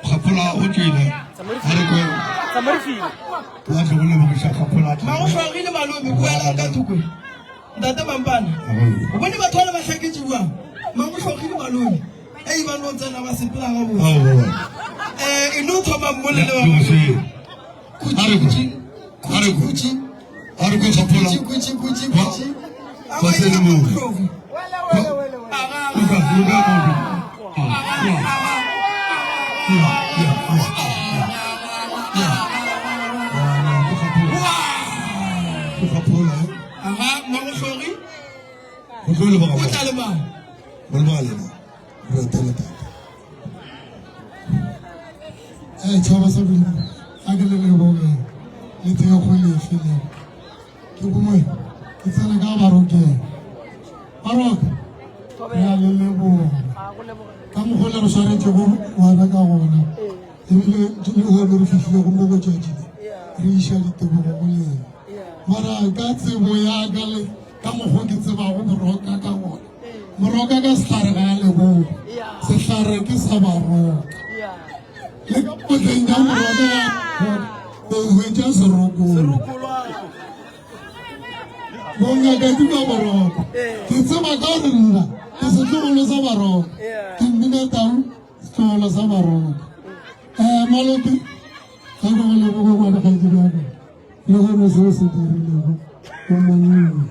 Kgapola o tšwele. A re kwe. Wa tle go lebogiša Kgapola. Magohlogile malome boela ka thoko. Ntate Mampane. O bone batho ba le ba hlaketše bjang? Magohlogile malome. Ei ba no tsena ba sepela gabotse. Eh e no thoma mmolele wa. A re kwe. A re kwe. A re kwe Kgapola. Kuchi kuchi kuchi. Ba tsene moo. Luka, Luka, Tšhaba sa Modimo, a ke le leboge le thekgo le e filego. Ke bongwe ke tsene ka barokeng. Baroka, re a le leboga ka mokgwa le re swaretšego ngwana ka gona ebile le lehono re fihlilego mo go tšatši le re iša ditebogo go lena. Mara ka tsebo ya ka le ka mokgwa ke tsebago moroka ka gona, moroka ka sehlare ga a leboge, sehlare ke sa baroka. Le ka potleng ya moroka ga o hwetša serokolo. Bongaka ke ba baroka. Ke tseba ka gore nna ke setlogolo sa baroka. Ke mmina tau setlogolo sa baroka. Um malope ga ke go leboge ngwana kgaitsedi ya ka le gone seo se dirilego o monnye.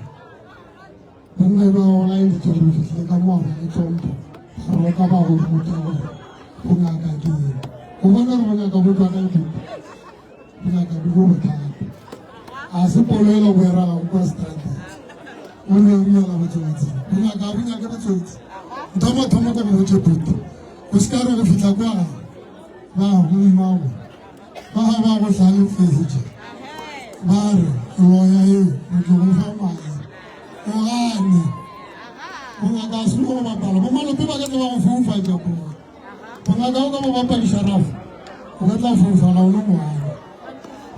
Bomme ba go laeditše gore fihlile ka mo ba le tlhompho gore ka ba go ruta gore bongaka ke eng. O bona gore bongaka bo tswa kae kudu? Bongaka bo bo bothata. A se polo ela bo e ragago kwa strateng. O re riela botsotsi. Bongaka bo nyake botsotsi. Ntho ya mathomo ke go botše putu. O se ka re go fihla kwa gae ba go mmago ba ga ba go hlalefetše ba re loya eo re tlo go fa mae o gane bongaka a se go bapala bomalope ba ka tla ba go foufatša koo bongaka o ka bo bapadiša rafo o ka tla foufala o le ngwana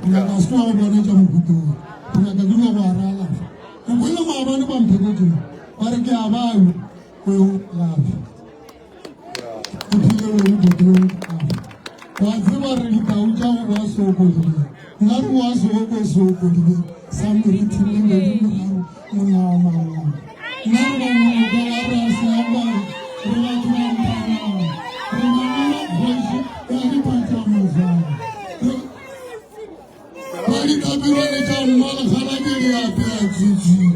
bongaka a se wa go bonetša mokutong bongaka ke go ara alafa o kwele maabane ba mphekotšeng ba re ke a bayo o yo alafa o phile o le botong wa tseba re ditau tša go ba sookodile nna re wa sooko sookodile sa morithi le medi moraro molao mangwe nna re ba moloko wa raseaba re batho ba mphanang re mamela kgoši ya diphatsa mosana ba dikapirwane tša mmalekgalake di apea tsitsitsi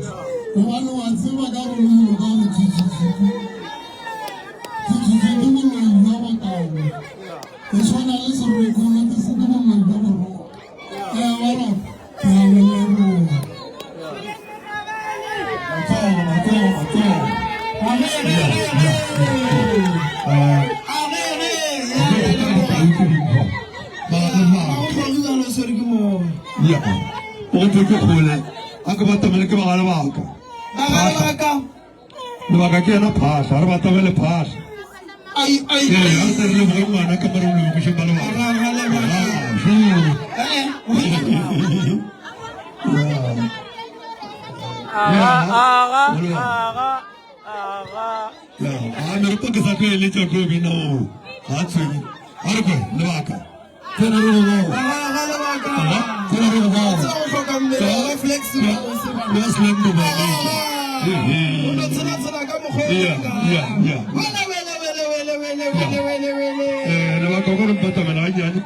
gobane wa tseba ka gore moloko wa botsitsitsi tsitsitsi ke boloi bja botau e tshwana le serokolo ke se ke boloi bja boroko ee waroko ke a le leboga. Matsogo, matsogo, matsogo. Ya, o tle ke kgole, a ke batamele ke bagale baka. Bagale baka. Lebaka ke yena phahla, re batamele phahla. Ai ai. Ee, a re tle re leboge ngwana ka mare o lebogiše ba lebaka. Eh. Aga, aga, aga, aga. Ya, a meropo ke sa tlo eletša tlo bina o. Ga tshwenye. A re kwe, lebaka. Tsena re go bao. Aga lebaka. Tsena re go bao. Tsena go hloka mmele wa flexible o se ba. Ya slam mo ba. O no tshela tshela ka mokgwa o Ya, ya, ya. Wele wele wele wele wele wele wele wele. Eh, lebaka gore mpatamela gannyane.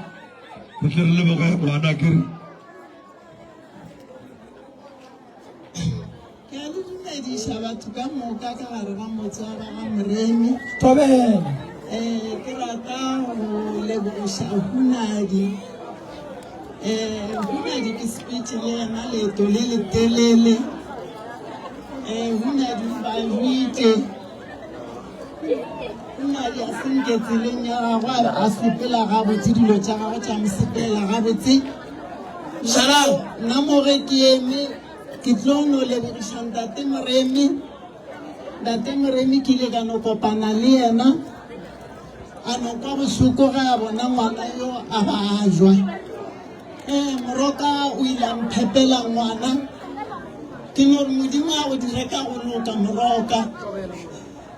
Re tle re leboge ngwana ke re. Ke a le dumediša batho ka moka ka gare ga motse wa ba ga Moremi. Thobela. Eh, ke rata go lebogiša Hunadi. Eh, Hunadi ke sepetše le yena leeto le letelele. Eh, Hunadi o ba jwitše. Hunadi a se nke tseleng ya gagwe a a sepela gabotse dilo tša gagwe tša mo sepelela gabotse. Šalang. Nna mo ge ke eme ke tlo no lebogiša ntate Moremi. Ntate Moremi ke ile ka no kopana le yena a no kwa bohloko ge a bona ngwana yo a ba a jwa. Ee, Moroka o ile a mphepela ngwana. Ke no re Modimo a go dire ka go loka Moroka.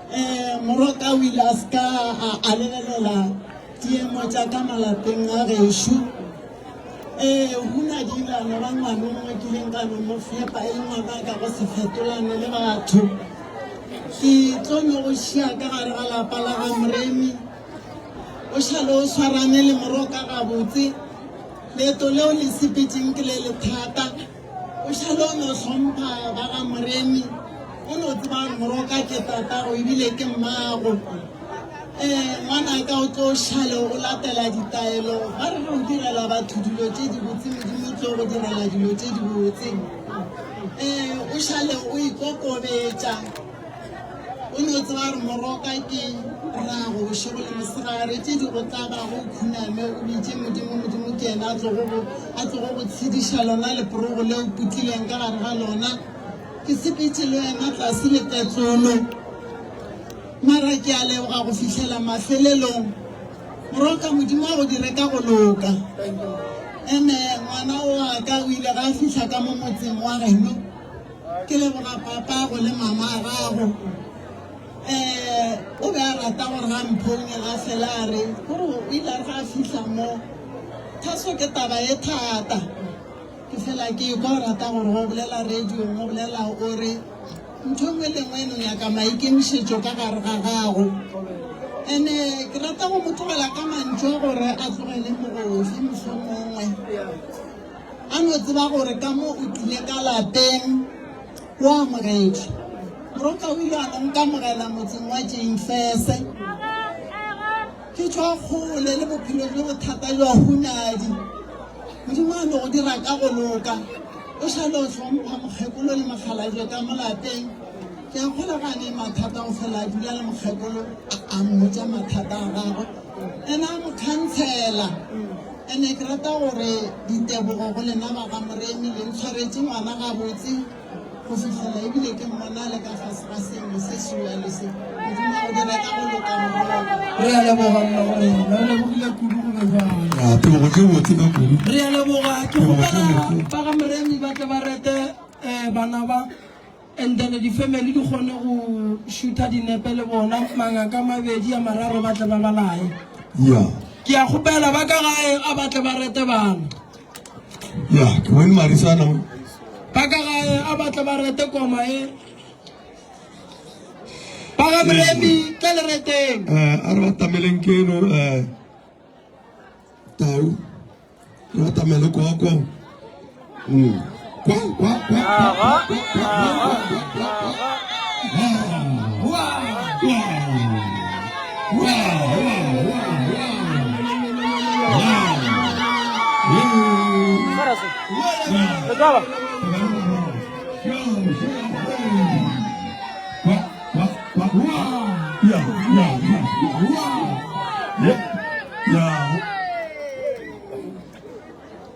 Um Moroka o ile a se ka a lebelela diemo tša ka malapeng a gešo. Ee, huna di ile a no ba ngwana o mongwe ke ileng ka no mo fepa e le ngwana ka go se fetolane le batho. Ke tlo no go šia ka gare ga lapa la ga Moremi. O šale o swarane le Moroka gabotse. Leeto leo le sepetšeng ke le le thata. O šale o no hlompha ba ga Moremi, o no tseba gore Moroka ke tatago ebile ke mmago. Um ngwanaka o tlo šale o latela ditaelo. Ba re ge o direla batho dilo tše dibotse, Modimo o tlo go direla dilo tše dibotse. Um o šale o ikokobetša. O no tseba gore Moroka ke rrago bošego le mosegare, tše di go tlabago o khuname o bitše Modimo, Modimo ke yena a tlogo go, a tlogo go tshediša lona leporogo le o putlileng ka gare ga lona. Ke sepetše le wena tlase le petlolo, mara ke a leboga go fihlela mafelelong. Moroka, Modimo a go dire ka go loka. Ene ngwana wa ka o ile ga a fihla ka mo motseng wa geno. Ke leboga papago le mama gago. Um o be a rata gore ga mphounela a fela a re gore o ile a re ga a fihla mo thaso ke taba e thata. Ke fela ke kwa o rata gore go bolela radiong o bolela o re ntho e nngwe le nngwe e no nyaka maikemišetšo ka gare ga gago. Ene ke rata go mo tlogela ka mantšu a gore a tlogele mogofi mohlomongwe. A no tseba gore ka mo o tlile ka lapeng o amogetšwe. Moroka o ile a no nkamogela motseng wa Jane-Fese. Ke tšwa kgole le bophelo bjo bothata bja hunadi. Modimo a no go dira ka go loka. O šale o hlompha mokgekolo le mokgalabje ka mo lapeng. Ke a kgolwa ga a ne mathata go fela a dula le mokgekolo a mmotša mathata a gagwe. Ena a mo khansela. Ene ke rata gore ditebogo go lena ba ga Moremi le ntshwaretše ngwana gabotse go fihlela ebile ke mmona le ka fase ga seemo se sejwalo se. Modimo a go dire ka go loka morwa. Re a leboga mma go rena, re lebogile kudu go be jwalo. Ya, tebogo tše botse ka kudu. Re a leboga, ke Tebogo tše kgopela botse. ba ga Moremi ba tle ba rete eh, bana ba and then di-family di kgone go shooter dinepe le bona mangaka mabedi a mararo ba tle ba balae. Ya. Ke a kgopela ba ka gae a ba tle ba rete bana. Ya, ke bone Marisana. Ba ka gae a ba tle ba rete koma e. Ba ga Moremi tle le reteng. Eh, a re ba tameleng ke eno eh tau. Re atamele kwa kwa. Mm. Kwa kwa kwa. Kwa kwa kwa kwa kwa kwa. Wow. Wow. Wow. Wow. Wow. Wow. Yeah, yeah, yeah, yeah. Yeah.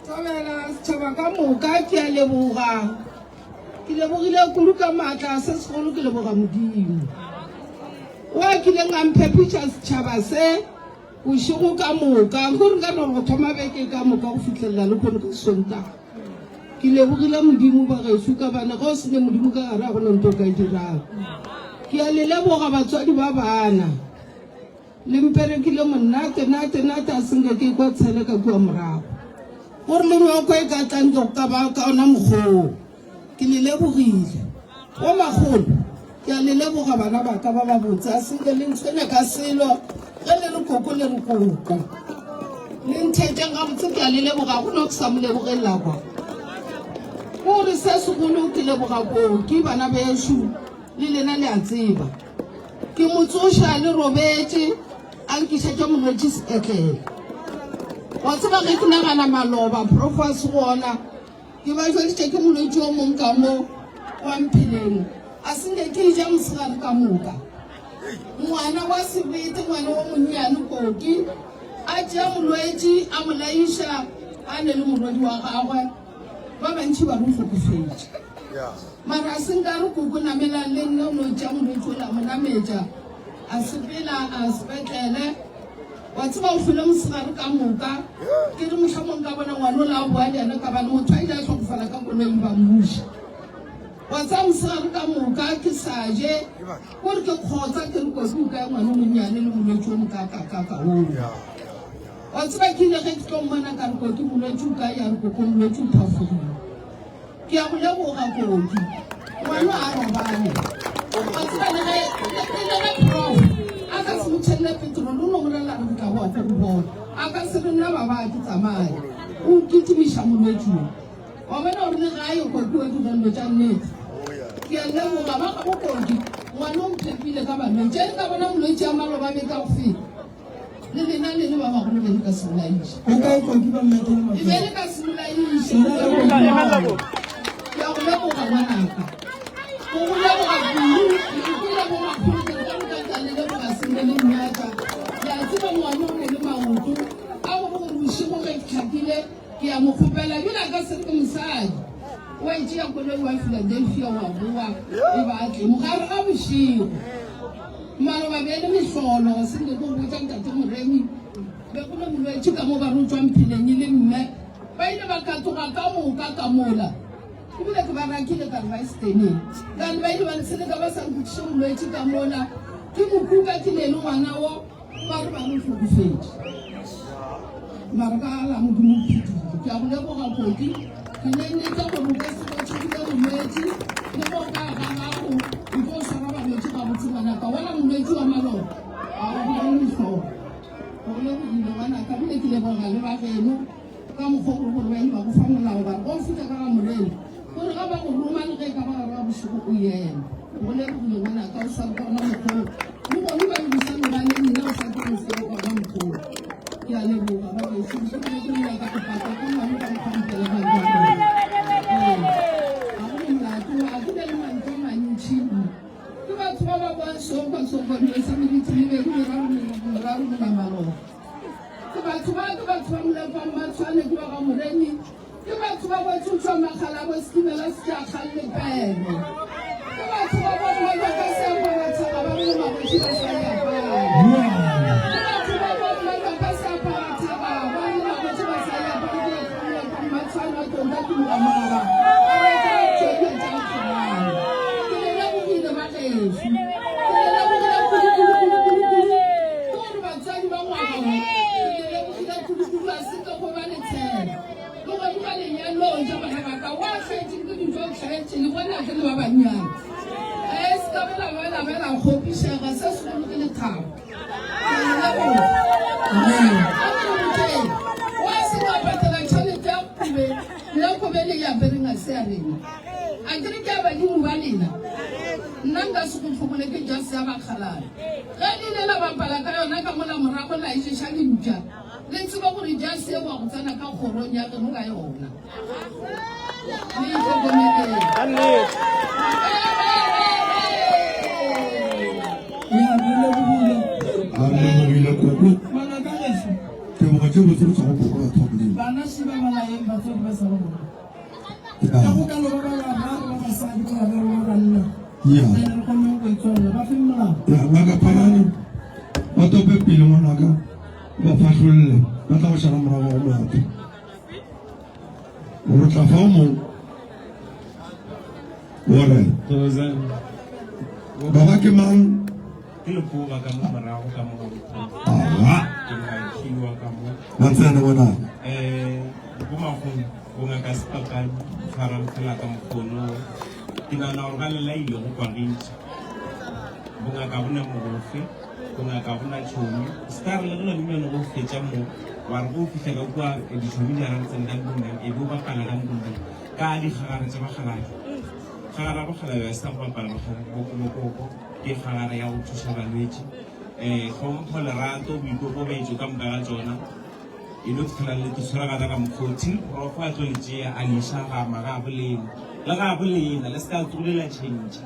Thobela setšhaba ka moka ke a leboga. Ke lebogile kudu ka maatla se segolo ke leboga Modimo. O a kileng a mphephiša setšhaba se bošego ka moka gore nka no go thoma beke ka moka go fihlelela le kgone ka Sontaga. Ke lebogile Modimo ba gešo ka bane ge o se ne Modimo ka gare ga gona ntho o ka e dirang. Ke a le leboga batswadi ba bana. Le mperekile monate, nate, nate, a se nke ke kwa tshele ka kua morago. Gore le nyoko e ka tla nke go ka ba ka ona mokgoo. Ke le lebogile. Bo makgolo, ke a le leboga bana ba ka ba babotse, a se nke le ntshwenya ka selo, ge le re koko le re koko. Le nthetšeng gabotse, ke a le leboga, go no ke sa mo lebogelela kwa. Gore se segolo ke leboga kooki, bana bešo, le lena le a tseba. Ke mo tsoša le robetše, a nkišetše molwetši sepetlele. Wa tseba ge ke nagana maloba prof a se gona, ke ba jweditše ke molwetši o mong ka mo wa Mpheleng. A se nke ke ja mosegare ka moka. Ngwana wa sebete, ngwana o monnyane Koki, a tšea molwetši a mo laiša a ne le morwedi wa gagwe. Ba bantši ba re o hlokofetše. Mara a se nka re koko namelang le nna o no tšea molwetši ola a mo nametša a sepela a sepetlele. Wa tseba o hlwele mosegare ka moka. Ke re mohlomong ka bona ngwana ola a boa le yena ka bane motho a ile a hlokofala ka koloing ba mmuša. Wa. Wa tsaya mosegare ka moka ke sa je, kore ke kgotsa ke re kotsi o kae ngwana o monnyane le molwetši o mokakakaka oo. Wa tseba ke ile ge ke tlo mmona ka re koti molwetši o kae ya re koko molwetši o phafogile. Ke a go leboga Koki. Ngwana a robale. Wa tseba le ge le ge prof a ka se mo tšhelele petrol o no morelela re ke tla boa ko go bona. A ka se re nna baba ke tsamaye. O kitimiša molwetši o. Wa bona gore le gae Koki wa dira dilo tša nnete. Ke a leboga ba gabo Koki. Ngwana o mphepile ka balwetši. E re ka bona molwetši a maloba be ka go feta. Le lena le le ba bagolo be le ka se bolaiše. O kae Koki ba mmetele E be le ka se bolaiše. Ke a go leboga ngwanaka. Go go leboga kudu. Ke kwele bo makgolo ke re ka moka ke a le leboga se le le mmatša. Le a tseba ngwana o ne le maoto a gore gore bošego ge ke hlakile ke a mo kgopela ebile a ka se re ke mosadi. Wa e tšea koloi wa Philadelphia wa boa e ba tle mogare ga bošego. Maloba bjale mehlolo se nke ko botša ntate Moremi be go le molwetši ka mo ba re tšwa mpheleng e le mme ba ile ba katoga ka moka ka mola ebile ke ba rakile ka re ba steneng kane ba ile ba ntsheleka ba sa nkutšiše molwetši ka mola ke mokuka ke ne le ngwana wo ba re ba re hlokofetše mara ka la modimo phedile ke a go leboga koki ke ne nnete gore o ka se go tšhogile molwetši le go ka ga gago o tlo swara balwetši gabotse ngwanaka wela molwetši wa maloba a o bone mehlolo go lebogile ngwanaka bile ke leboga le ba geno ka mokgwa gore gore ba ile ba go fa molao ba re go feta ka ga morena gore ga ba go roma le ge e ka ba gare ga bošego o yena go lebogile ngwanaka o sware ka ona mokgwa le bone ba lebisano ba le nna o sa ke go sware ka ona mokgwa ke a leboga ba gešo ke ke ke nyaka go paka ke ngwane ka mokgwa mpele ga ga go molato a ke le mantšu a mantši ke batho ba ba boang sokwa sokwa dilo sa meditsi mebedi meraro meraro monamaloga ke batho ba ke batho ba molefa mmatshwane ke ba ga moremi Ke batho ba bo tšutšwa magala bo sekimela sejakga le pele. Ke batho ba bo mmalwa ka seapara thaga ba re le magoši ba sa yapare. Ke batho ba bo mmalwa ka seapara thaga ba re le magoši ba sa yapare. Ke batho ba molapa mmatshwana tonda tumoga mogaba a ba tsa tšohle tša nkgabane. Ke le lebogile ba gešo. Ke le lebogile kudu kudu kudu kudu kudu. Ke gore batswadi ba ngwana wo ke le lebogile kudu kudu a se ke go ba le tshelo. Le godimo ga lenyalong ja bana ba ka, wa hlaetše ke dijo hlaetše le bona ke le ba bannyane. E se ka bela bela bela kgopišega se segolo ke lethabo. Ke a le leboga. Amen. A ke le botšeng, wa se ka patela tšhelete ya kobe, nna kobe le e apereng ga se ya rena. A ke re ke ya badimo ba lena. Nna nka se go hlobole ke jase ya bakgalabje. Ge le ile la bapala ka yona ka mola morago la e ješa dimpša. Le tsebe gore jase wa go tsena ka kgorong ya geno ka yona. Le itlhokomeleng. Ka nnete. Ya, re lebogile. A re lebogile koko. Ngwana ka gešo. Tebogo tše botse go tšwa go koko batho ba Modimo. Bana še ba ba laeng batswadi ba sa ba bona. Ka go ka loba ba bararo ba basadi ba bararo ba banna. Ya. Ene re kgone go itswalela ba fe molao. Ya, ngaka Phalane, ba tope pele ngwanaka. Ba fahlolle, ba tla go šala morago go molato. Gore tla fa o mong. Gore. Baba ke mang? Ke lekoba ka mo morago ka mo. Aha. Ke maikiwa ka mo. Ba tsena bona. Eh, bo magong bo ngaka sepapadi tshwarang fela ka mokgono. Ke nagana gore ba lela ile go kwagitše. Bongaka bona mogofe. Bongaka go na tšhomi. Se ka re le gona bjale go fetša mo, wa re go fihla ka kua ditšhomi di ra tsene ka ntlong e be o bapala ka ntlong ka dikgagare tša bakgalabje. Kgagare ya bokgalabje ga se ya go bapala bokoko, ke kgagare ya go thuša balwetši. Um tlhompho, lerato, boikokobetšo ka moka ga tšona e no fitlhela le tshwaragana ka mokgwa o till prof a tlo le tšea a le iša ga magabo lena le gabo lena le se ka tsogile la change.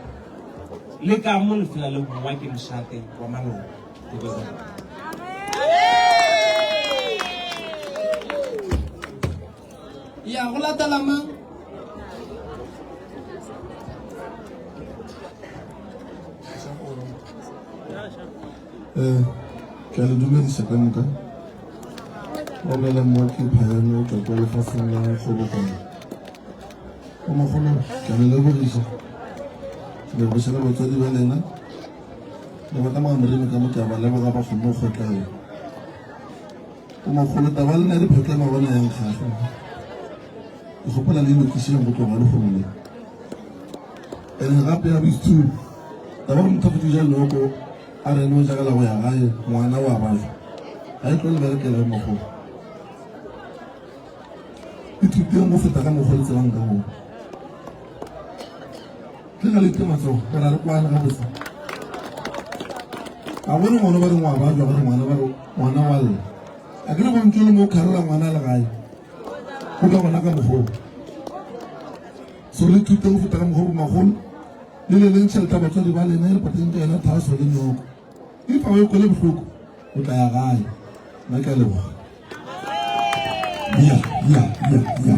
Le ka mo lefela le bowa ke mošate wa maloba. Ya go latela mang? Eh, ke a le dumedisa ka moka. Wa bolela mo ke Phayane o tšwa kwa lefaseng la Kgobokano. O mogolo, ke a le lebogiša. Ke lebogiša le batswadi ba lena le ba ka moga Moremi ka mo ke a ba leboga ba kgonne go kgotlelela. O mogolo taba ya lena ya diphetla mabona ya nkgahla. Ke kgopela le lokišeng go tloga lehono le. Ene gape ya boitsholo taba gore motho a fetše ja loko a re ene o jagela go ya gae ngwana wa bajwa ga e tlo le berekela yo mogolo. Ithuteng go feta ka mokgwa le tsebang ka gona. Tle ga le ite matsogo kana re kwane gabotse. A bone ngwana ba re ngwa ba jwa gore ngwana ba re ngwana wa lla. A ke re go ntse le mo kharela ngwana le gae. Go ka gona ka mokgwa. So le ithute go feta ka mokgwa bo magolo. Le le leng tšhelete ya batswadi ba lena e le pateng ka yona thaso le nyoko. If a o e kwele bohloko o tla ya gae. Nna ke a leboga. Ya, ya, ya, ya.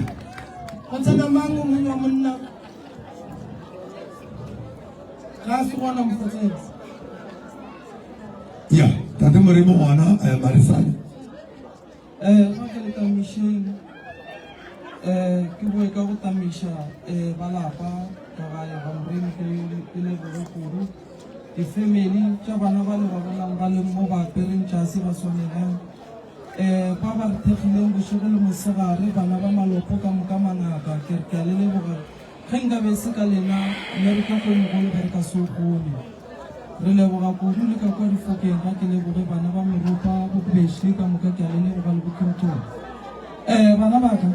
Go tsena mang o mongwe wa monna? Ga a se gona mofotsetse. Ya, tate Moremi gona eh, Marisane. Eh, ga ke le tamišeng eh ke boe ka go tamiša eh ba lapa ka gae ga Moremi ke ke leboge kudu difemeli tša bana ba le ba bonang ba leng mo ba apereng jase ba swanegang um ba ba re thekgileng bošego le mosegare bana ba malopo ka moka mangaka ke re ke a le leboga ge nka be se ka lena mmereko ko mogolo be re ka se o kgone re leboga kudu le ka kwa difokeng ga ke leboge bana ba meropa bobešli ka moka ke a le leboga le bokhimthong um bana ba ka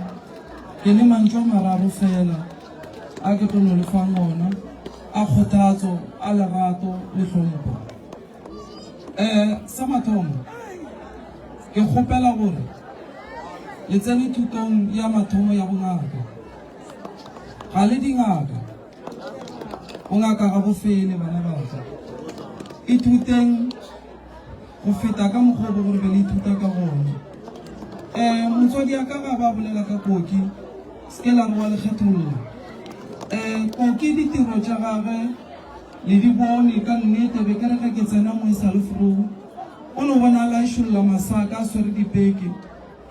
ke le mantšu a mararo fela a ke tlo no le fang ona a kgothatso a lerato le hlompho um sa mathomo ke kgopela gore le tsene thutong ya mathomo ya bongaka ga le dingaka bongaka ga bo fele bana baka ithuteng go feta ka mokgwa o bo gore be le ithuta ka gona um motswadi ya ka ga ba bolela ka koki se ke la re wa lekgethollo um koki ditiro tša gage le di bone ka nnete be ke re ge ke tsena mo e sa le frou o no bona a laešolla masaka a swere dipeke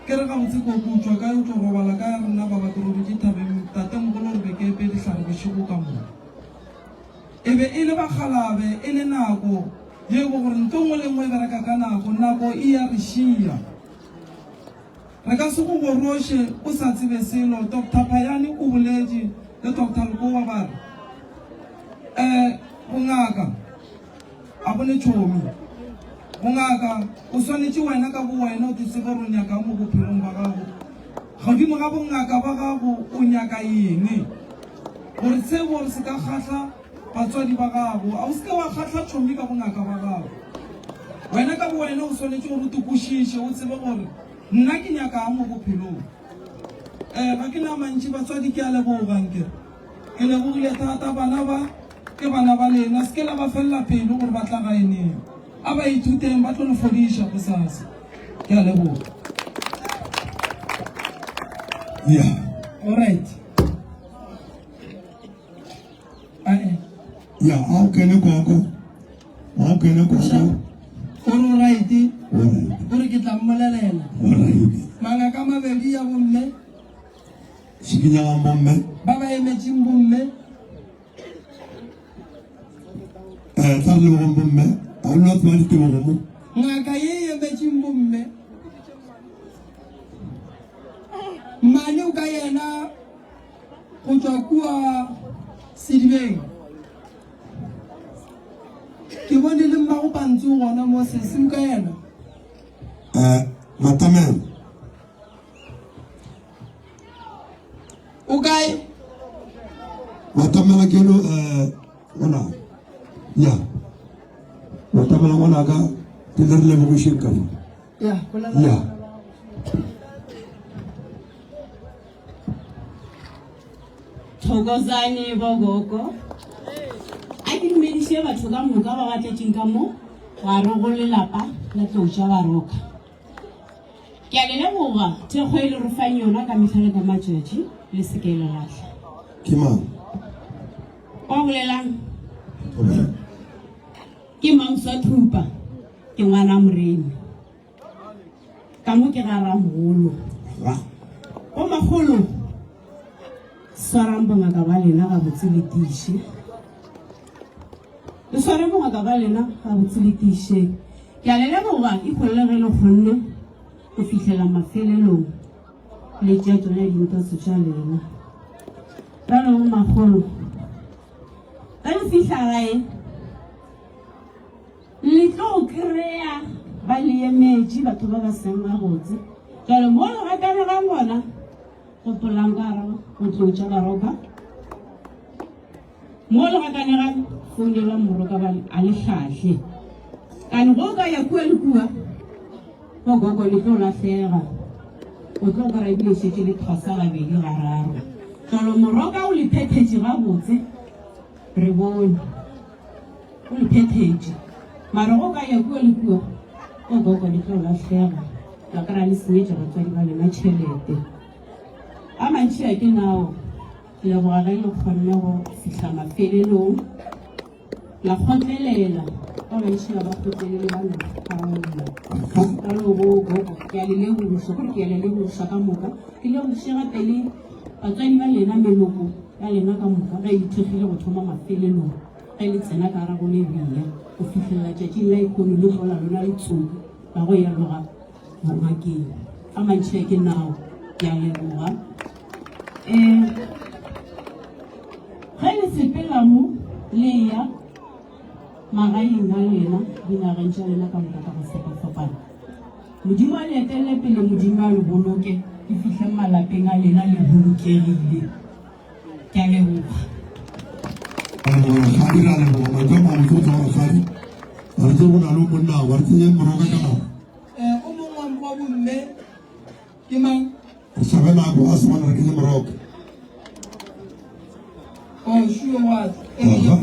ke re gabotse koki o tšwa kae o tlo robala kae rena ba ba ke robetše thabeng tatemogolo re be ke epe dihlare bošego ka moka E be e le bakgalabe, e le nako yeo gore ntho nngwe le nngwe e bereka ka nako. Nako e ya re šia. Re ka se go goroše o sa tsebe selo. Doctor Phayane o boletše le Doctor Lekowa ba re, Eh, bongaka a bo ne tšhomi. Bongaka o swanetše wena ka bowena o te tsebe gore o nyakang mo bophelong ba gago. Godimo ga bongaka ba gago o nyaka eng? Gore seo gore se ka kgahla batswadi ba gago. A o se ke wa kgahla tšhomi ka bongaka ba gago. Wena ka bowena o swanetše gore o te kwešiše, o tsebe gore nna ke nyakang mo bophelong. Eh, ga ke na mantši batswadi ke a leboga nkere. Ke lebogile thata bana ba ke bana ba lena, se ke la ba felela pelo gore ba tla gae neng. A ba ithuteng ba tlo le fodiša gosasa. Ke a leboga. Yeah. All right. Ae. Ya, a o kene koko. A o kene koko. O re right. All right. O re ke tla mmolelela. All right. Mangaka mabedi ya bomme. Šikinyagang bomme. Ba ba emetseng bomme. Eh, tla re lebogong bomme. A o nna tseba ditebogo mo. Ngaka ye e emetseng bomme. Mmane o ka yena go tšwa kua sedibeng. Ke bone le mmago pantsi o gona mo sesi o ka yena. Eh, Matamela. O kae? Matamela ke no eh ngwana. Ya. Matamela ngwana ka ke le re lebogišeng ka fa. Ya, bolela. Ya. Thokozani bogogo. A ke dumediše batho ka moka ba ba tletšeng ka mo gare go lelapa la tlou tša Baroka. Ke a le leboga thekgo e le re fang yona ka mehla le ka matšatši, le se ke le lahla. Ke mang? Wa bolelang? Ke Mamswa Thupa, ke ngwana Moremi. Ka mo ke ga ramogolo. Bo magolo, swarang bongaka ba lena gabotse le tiiše. Le sware bongaka ba lena gabotse le tiišeng. Ke a le leboga equal le ge le kgonne go fihlela mafelelong le tšea tšona dintotso tša lena. Bjalo bo makgolo, ge le fihla gae le tlo kry-a ba le emetše batho ba ba seng gabotse. Jalo mo le gakanegang gona gopolang ka gare go tlotša baroka. Mo le gakanegang founela moroka ba a le hlahle. Kane go ka ya kua le kua go gogo le tlo lahlega. O tlo kry-a ebile šetše le thwasa gabedi gararo. Jalo moroka o le phethetše gabotse re bone. O le phethetše. Mara go ka ya kua le kua go gogo le tlo lahlega. La kry-a le senyetša batswadi ba lena tšhelete. A mantši a ke nao. Ke leboga ge le kgonne go fihla mafelelong la kgotlelela. Ba bantši ga ba kgotlelele ba no kgaola. Jalo bo gogo ke a le lebogiša, gore ke a le lebogiša ka moka. Ke lebogiše gape le batswadi ba lena, meloko ya lena ka moka ge e ithekgile go thoma mafelelong ge le tsena ka gare go lebea go fihlelela tšatšing la ekonomi le tlola lona letsoku la go ya loga ngakeng. A mantši a ke nao, ke a leboga. Um ge le sepela mo le ya magaeng a lena dinageng tša lena ka moka ka go fapafapana, Modimo a le etelele pele, Modimo a le boloke, le fihle malapeng a lena le bolokegile. Ke a leboga. Rakgadi ra leboga mantšu a mabotse go tšwa go rakgadi. Ba re tse go na le monna ba re tsenye moroka ka nako. O mongwe wa bomme ke mang? Re hlabe nako a se bona re kenye moroka. Oh, sure what? Aha.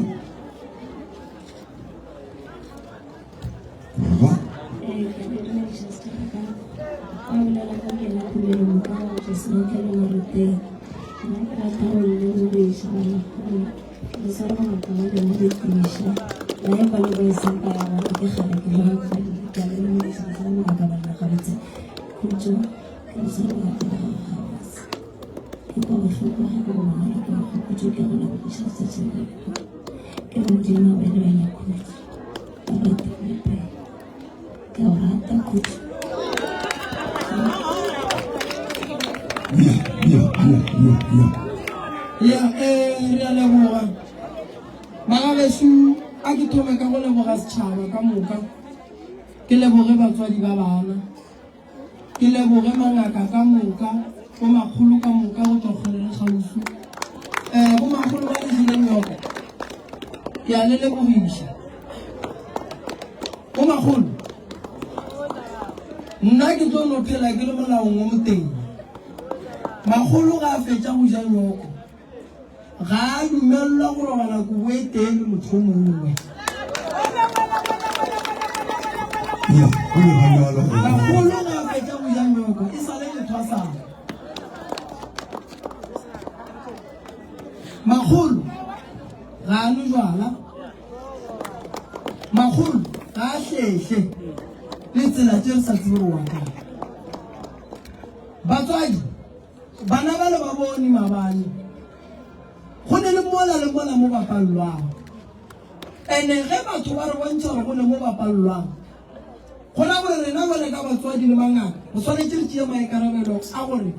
Aha. Ya, ya, ya, ya, ya. Ya, eh, re a leboga. Bagabešu, a ke thome ka go leboga setšhaba ka moka. Ke leboge batswadi ba bana. Ke leboge mangaka ka moka, bomakgolo ka moka go tšwa kgole le kgauswi. Um bomakgolo ba le jele nyoko, ke a le lebogiša. Bomakgolo, nna ke tlo no phela ke le molaong wo moteng. Makgolo ga a fetša go ja nyoko, ga a dumelelwa go robala kobo e tee le motho o mongwe. Makgolo ga a fetša go ja nyoko, e sale lethwasana. Makgolo ga a nwe jwala, makgolo ga a hlehle le tsela tše re sa tsebe gore wa kae. Batswadi, Bana ba le ba bone maabane, go ne le mola le mola mo ba palelwang. Ene ge batho ba re bontšha gore go ne mo ba palelwang, go ra gore rena jwale ka batswadi le mangaka re swanetše re tšee maikarabelo a gore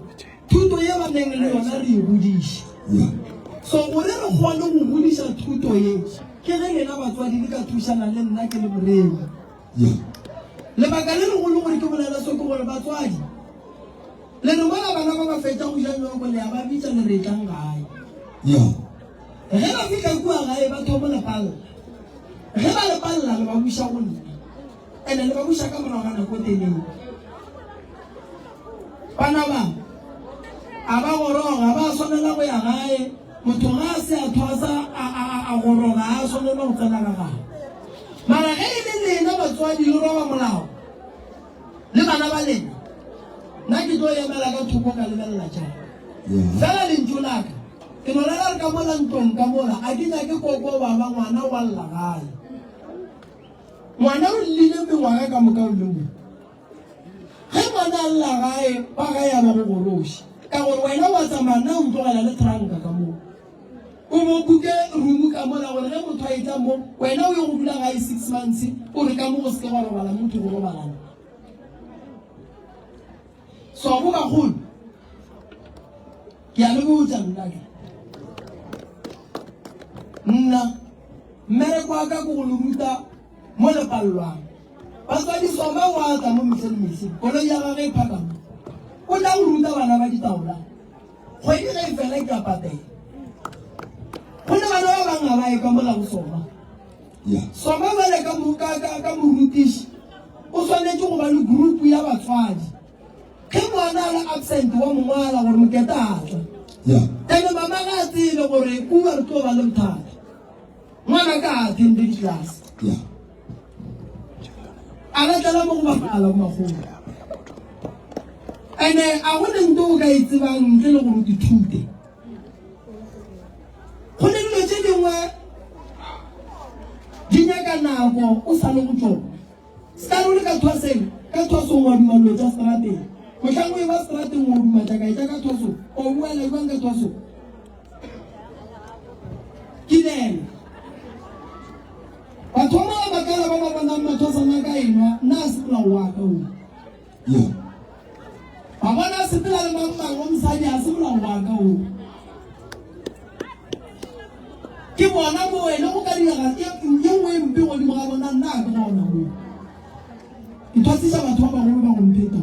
thuto ye ba neng le yona re e godiše. So gore re kgone go godiša thuto ye, ke ge lena batswadi le ka thušana le nna ke le moremi. Lebaka le legolo gore ke bolela so ke gore batswadi, Le re mola bana ba ba fetša go ja nyoko le a ba bitša le re etlang gae. Ge ba fihla kua gae ba thomo le palla. Ge ba le palla le ba buša go nna. Ene le ba buša ka morago ga nako telele. Bana ba a ba goroga ba swanela go ya gae. Motho ga a se a thwasa a a a goroga a swanela go tsena ka gae. Mara ge e le lena batswadi le roba molao. Le bana ba lena, nna ke tlo emela ka thoko ka lebelela tša ka. Fela lentšu la ka, ke no rera re ka mola ntlong ka mola, a ke nyake koko baba ngwana wa lla gae. Ngwana o llile mengwaga ka moka o le mo. Ge ngwana a lla gae, ba gae a ba go goroše. Ka gore wena wa tsamaya nna o ntlogela le tranka ka moo. O bo buke room ka mola gore ge motho a etla mo, wena. Wena o ye go dula gae 6 months o re ka mo go se ke gwa robala motho go robalana. So bo bagolo ke a le botša nna ke nna mmereko wa ka ke go le ruta mo le palelwang. Batswadi Soma o a tla mo mehle le mehle koloi ya gage e phaka mo o tla go ruta bana ba ditaola kgwedi ge e fela ke a patela. Go ne bana ba bangwe ga ba ye ka mola go Soma. Soma bjale ka, ka, ka, ka morutiši o swanetše go ba le group ya batswadi. Ge ngwana a le absent wa mo ngwala gore moketa a tla. Ene mama ga a tsebe gore kua re tlo ba le bothata. Ngwana ka a attende di-class. A ka tlala mo go bapala bo makgolo. Ene a go ne nto o ka e tsebang ntle le gore o ithute. Go ne dilo tše dingwe di nyaka nako o sa le go tšona. Se ka re o le ka thwaseng, ka thwasong wa duma dilo tša strateng. Mohlang o e ba strateng o duma tša kae tša ka thwasong, o boela jwang ka thwasong? Ke Batho ba ba makala ba ba bonang mathwasana ka enwa, nna a se molao wa ka o. Ba bona a sepela le mang mang wa mosadi a se molao wa ka o. Ke bona mo wena go ka direga e nngwe e mpe godimo ga bona nna a ke gona mo. Ke thwasiša batho ba bagolo ba go mpheta.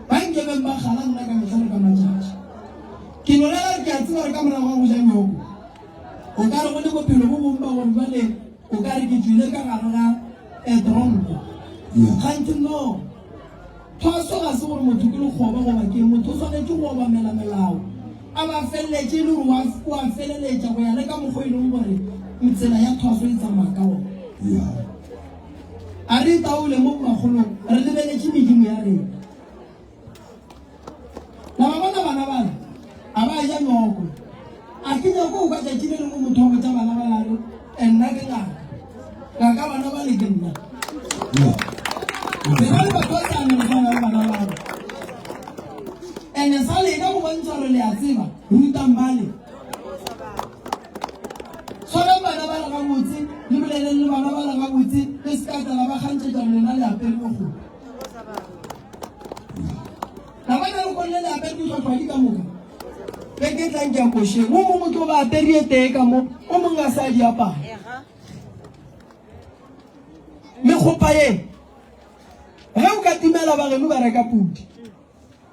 Ba nkebeng ba kgala nna ka mehla le ka matšatši. Ke no rera re ke a tseba gore ka morago ga go ja nyoko o ka re go le bophelo bo bongwe ba gore jwale o ka re ke tšwile ka gare ga tronko. Kganthe no. Thwaso ga se gore motho ke lekgoba goba ke motho o swanetše go obamela melao a ba feleletše e le gore o a feleletša go ya le ka mokgwa e leng gore tsela ya thwaso e tsamaya ka gona. A re itaole mo makgolong re lebeletše medimo ya rena. La ba bona bana bale a ba ja nyoko. A ke nyako o kwa tšatši le lengwe motho wa botša bana ba lare nna ke ngaka. Ngaka bana ba le ke nna. Lena le batho ba tsane le tshwana le bana bale. Ene sa lena go bontšha gore le a tseba rutang bale. Tshwarang bana ba le gabotse, le boleleng le bana ba le gabotse, le se ka tla la ba kgantšhetša gore lena le apere mekgopa. La bona le konne le apere dihlwahlwadi ka moka. Beke e tlang ke ya košeng. O mongwe o tlo ba apere e tee ka mo, o mongwe a sa di apara. Mekgopa ye, ge o ka timela ba geno ba reka pudi.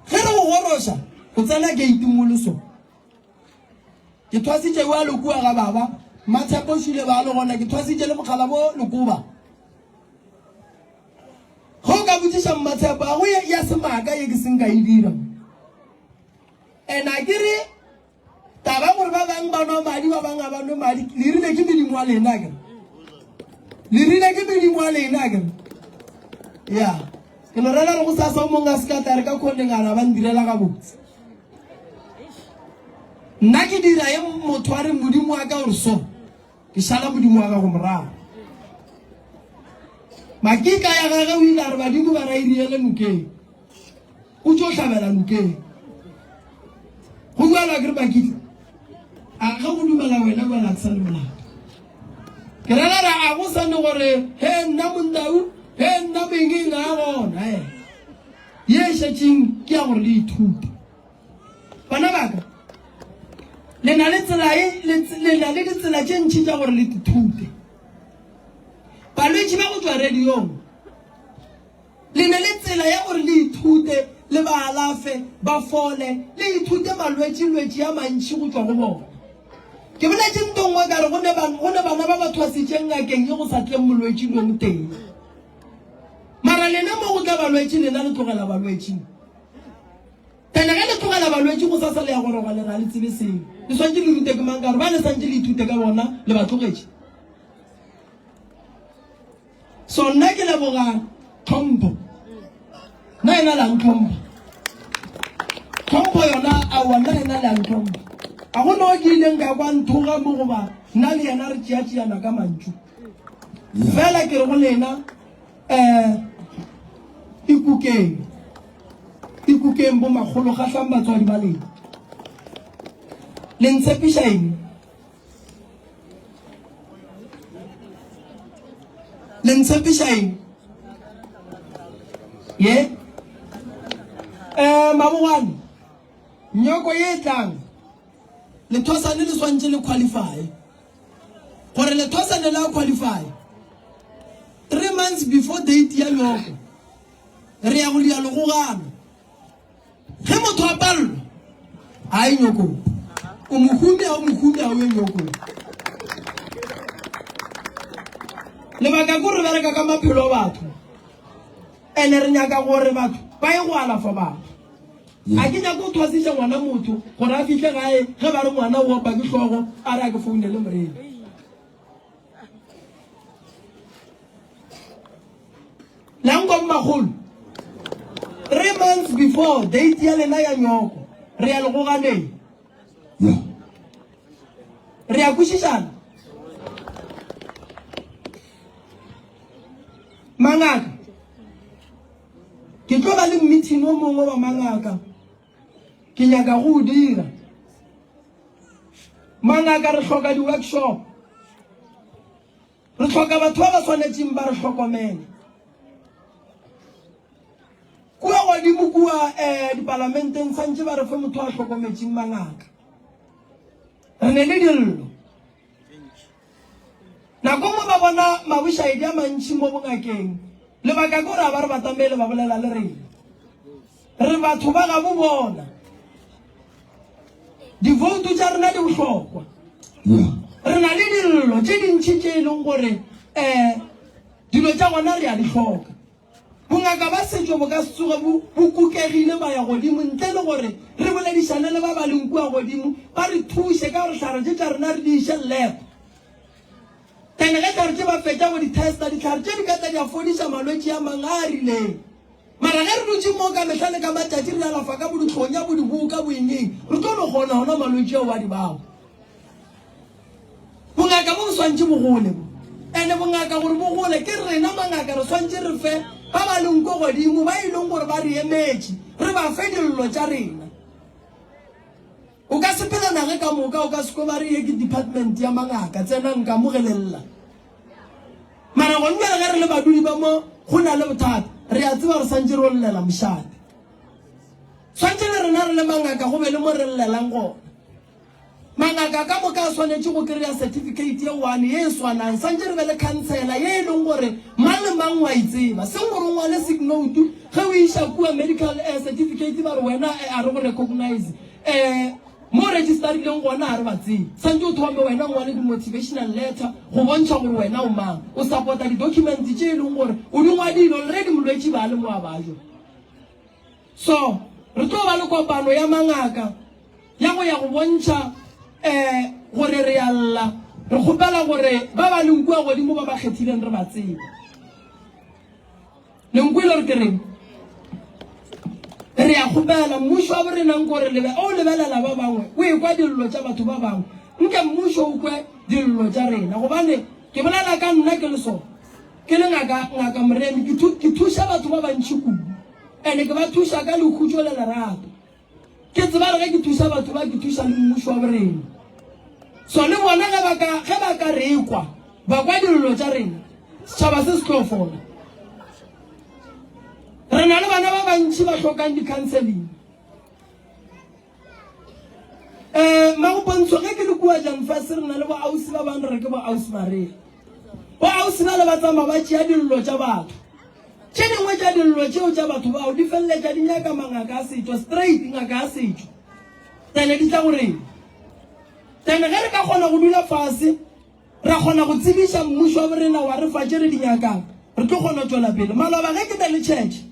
Ge re go goroša, o tsena geiting o le so. Ke thwasitše bjalo kua ga baba Mmatshepo Šule ba le gona, ke thwasitše le mokgala bo Lekoba. Ge o ka botšiša Mmatshepo, a go ye ya semaka ye ke seng ka e dira. And a ke re taba gore ba bang ba nwa madi ba bang ga ba nwe madi, le rile ke medimo wa lena akere? Le rile ke medimo wa lena akere? Ya, ke no rela re go sasa o mongwe a se ka tla re ka khoneng a ra ba ndirela gabotse. Nna ke dira ye motho a re modimo wa ka o re so, ke šala modimo wa gago morago. Makika ya gage o ile a re badimo ba ra iriele nokeng, o tšo hlabela nokeng. Go bjalo a ke re Makitla, a ge go dumela wena bjale a ke sa le molato. Ke rela re a go sa ne gore he nna mondau, he nna mengeng a gona e. Ye e šetšeng ke ya gore le ithute. Bana ba ka, le na le tsela e, le, le na le ditsela tše ntši tša gore le ithute. Balwetši ba go tšwa radiong, le ne le tsela ya gore le ithute, le ba alafe, ba fole, le ithute malwetši-lwetši a mantši go tšwa go bona. Ke boletše nto nngwe ka re go ne, go ne bana ba ba thwasitšeng ngakeng ye go sa tleng molwetši le o motee. Mara lena mo go tla balwetši, lena le tlogela balwetši. Ene ge le tlogela balwetši go sasa le ya go roba le re ga le tsebe selo. Le swantše le rute ke mang ka gore ba le santše le ithute ka bona le ba tlogetše. So nna ke leboga tlhompho. Nna ena le a ntlhompha. Tlhompho yona aowa nna ena le a ntlhompha. A go no ke ileng ka kwa nthoga mo goba nna le yena re tšeatšeana ka mantšu. Fela ke re go lena um ikukeng. Ikukeng bo makgolo kgahlang batswadi ba lena. Le ntshepiša eng? Le ntshepiša eng? Ye? Eh, mabogwane, nyoko ye e tlang, lethosane le swantše le qualify. Gore lethosane la qualify, 3 months before date ya nyoko, re ya go dia legogano. Ge motho a palelwa, a ye nyokong. O mohumi a o mohumi a o ye nyokong. Lebaka ko re bereka ka maphelo a batho. Ene re nyaka gore batho ba ye go alafa batho. A ke nyake go thwasiša ngwana motho gore a fihle gae ge ba re ngwana o opa ke hlogo a re a ke founele morena. Lanko mmakgolo, 3 months before date ya lena ya nyoko, re ya legoganeng. Re ya kwešišana. Mangaka, ke tlo ba le meeting o mongwe wa mangaka, ke nyaka go o dira. Mangaka re hloka di-workshop. Re hloka batho ba ba swanetšeng ba re hlokomele. Kua godimo kua eh, dipalamenteng santše ba re fe motho a hlokometšeng mangaka. Re ne le dillo. Nako nngwe ba bona mabošaedi a mantši mo bongakeng. Lebaka ke gore a ba re batamele ba bolela le rena. Re batho ba gabo bona. Divoutu tša rena di bohlokwa. Re na le dillo tše dintši tše e leng gore um dilo tša gona re a di hloka. Bongaka ba setšo bo ka se tsoge bo bo kukegile ba ya godimo ntle le gore re boledišane le ba ba leng kua godimo ba re thuše ka gore hlare tše tša rena re di iše lab. Then ge hlare tše ba fetša go di testa, dihlare tše di ka tla di a fodiša malwetši a mang a a rileng. Mara ge re dutše mo ka mehla le ka matšatši re alafa ka bodihlonya, bodiboka, boengeng, re tlo no kgona ona malwetši ao a di bago. Bongaka bo bo swantše bo gole bo. Ene bongaka gore bo gole ke rena mangaka re swantše re fe ba ba leng ko godimo ba e leng gore ba re emetše, re ba fe dillo tša rena. O ka sepela nage ka moka o ka se kwe ba re ye ke department ya mangaka, tsenang ka mo ge le lla. Mara gone bjale ge re le badudi ba mo go na le bothata, re a tseba re swantše re o llela mošate. Swantše le rena re le mangaka go be le mo re llelang gona. Mangaka ka moka a swanetše go kry-a certificate ye one ye e swanang. Swantše re be le khansela ye e leng gore mang le mang wa e tseba. Seng gore o ngwale sick note ge o iša kua medical eh, certificate ba re wena eh, a re go recognize. Eh, mo o registerileng gona ga re ba tsebe. Swantše o thome wena o ngwale di-motivational letter go bontšha gore wena o mang. O support-a di-document tše e leng gore o di ngwadile already molwetši ba le mo a bajwa. So, re tlo ba le kopano ya mangaka ya go ya go bontšha um gore re a lla, re kgopela gore ba ba leng kua godimo ba ba kgethileng re ba tsebe. Le nkwele gore ke reng? Re a kgopela mmušo wa borena nko re lebe o lebelela ba bangwe o ekwa dillo tša batho ba bangwe nke mmušo o kwe dillo tša rena gobane ke bolela ka nna ke le so ke le ngaka ngaka Moremi ke thu, ke thuša batho ba bantši kudu ene ke ba thuša ka lekhutšo le lerato ke tseba re ge ke thuša batho ba ke thuša le mmušo wa borena so le bona ge ba ka ge ba ka re kwa ba kwa dillo tša rena setšhaba se se tlo fola re na le bana ba bantši ba hlokang di-counseling um Mmagopontsho ge ke le kua Janfase re na le boausi ba bangwe re re ke boausi Maria. Boausi ba le ba tsamaya ba tšea dillo tša batho. Tše dingwe tša dillo tšeo tša batho bao di feleletša di nyaka mangaka a setšo, straight ngaka ya setšo. Tene di tla go reng? Tene ge re ka kgona go dula fase ra kgona go tsebiša mmušo wa borena wa re fa tše re di nyakang, re tlo kgona go tšwela pele. Maloba ge ke na le church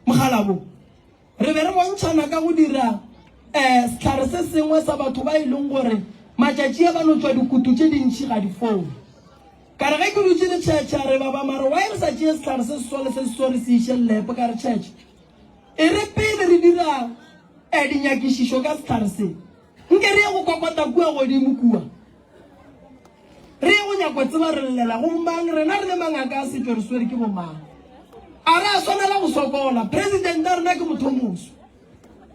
Mokgalabo, Re be re bontšhana ka go dira um sehlare se sengwe sa batho ba e leng gore matšatši a ba no tšwa dikutu tše dintši ga di fole. Ka re ge ke dutše le church a re baba mare why re sa tšee sehlare se se so le se se so re se iše llepo ka re church e re pele re dira um dinyakišišo ka sehlare se nke re ye go kokota kua godimo kua Re ye go nyako tseba re llela go mang, rena re le mangaka a setšo re swere ke bomang. A re a swanela go sokola, president a rena ke motho moso,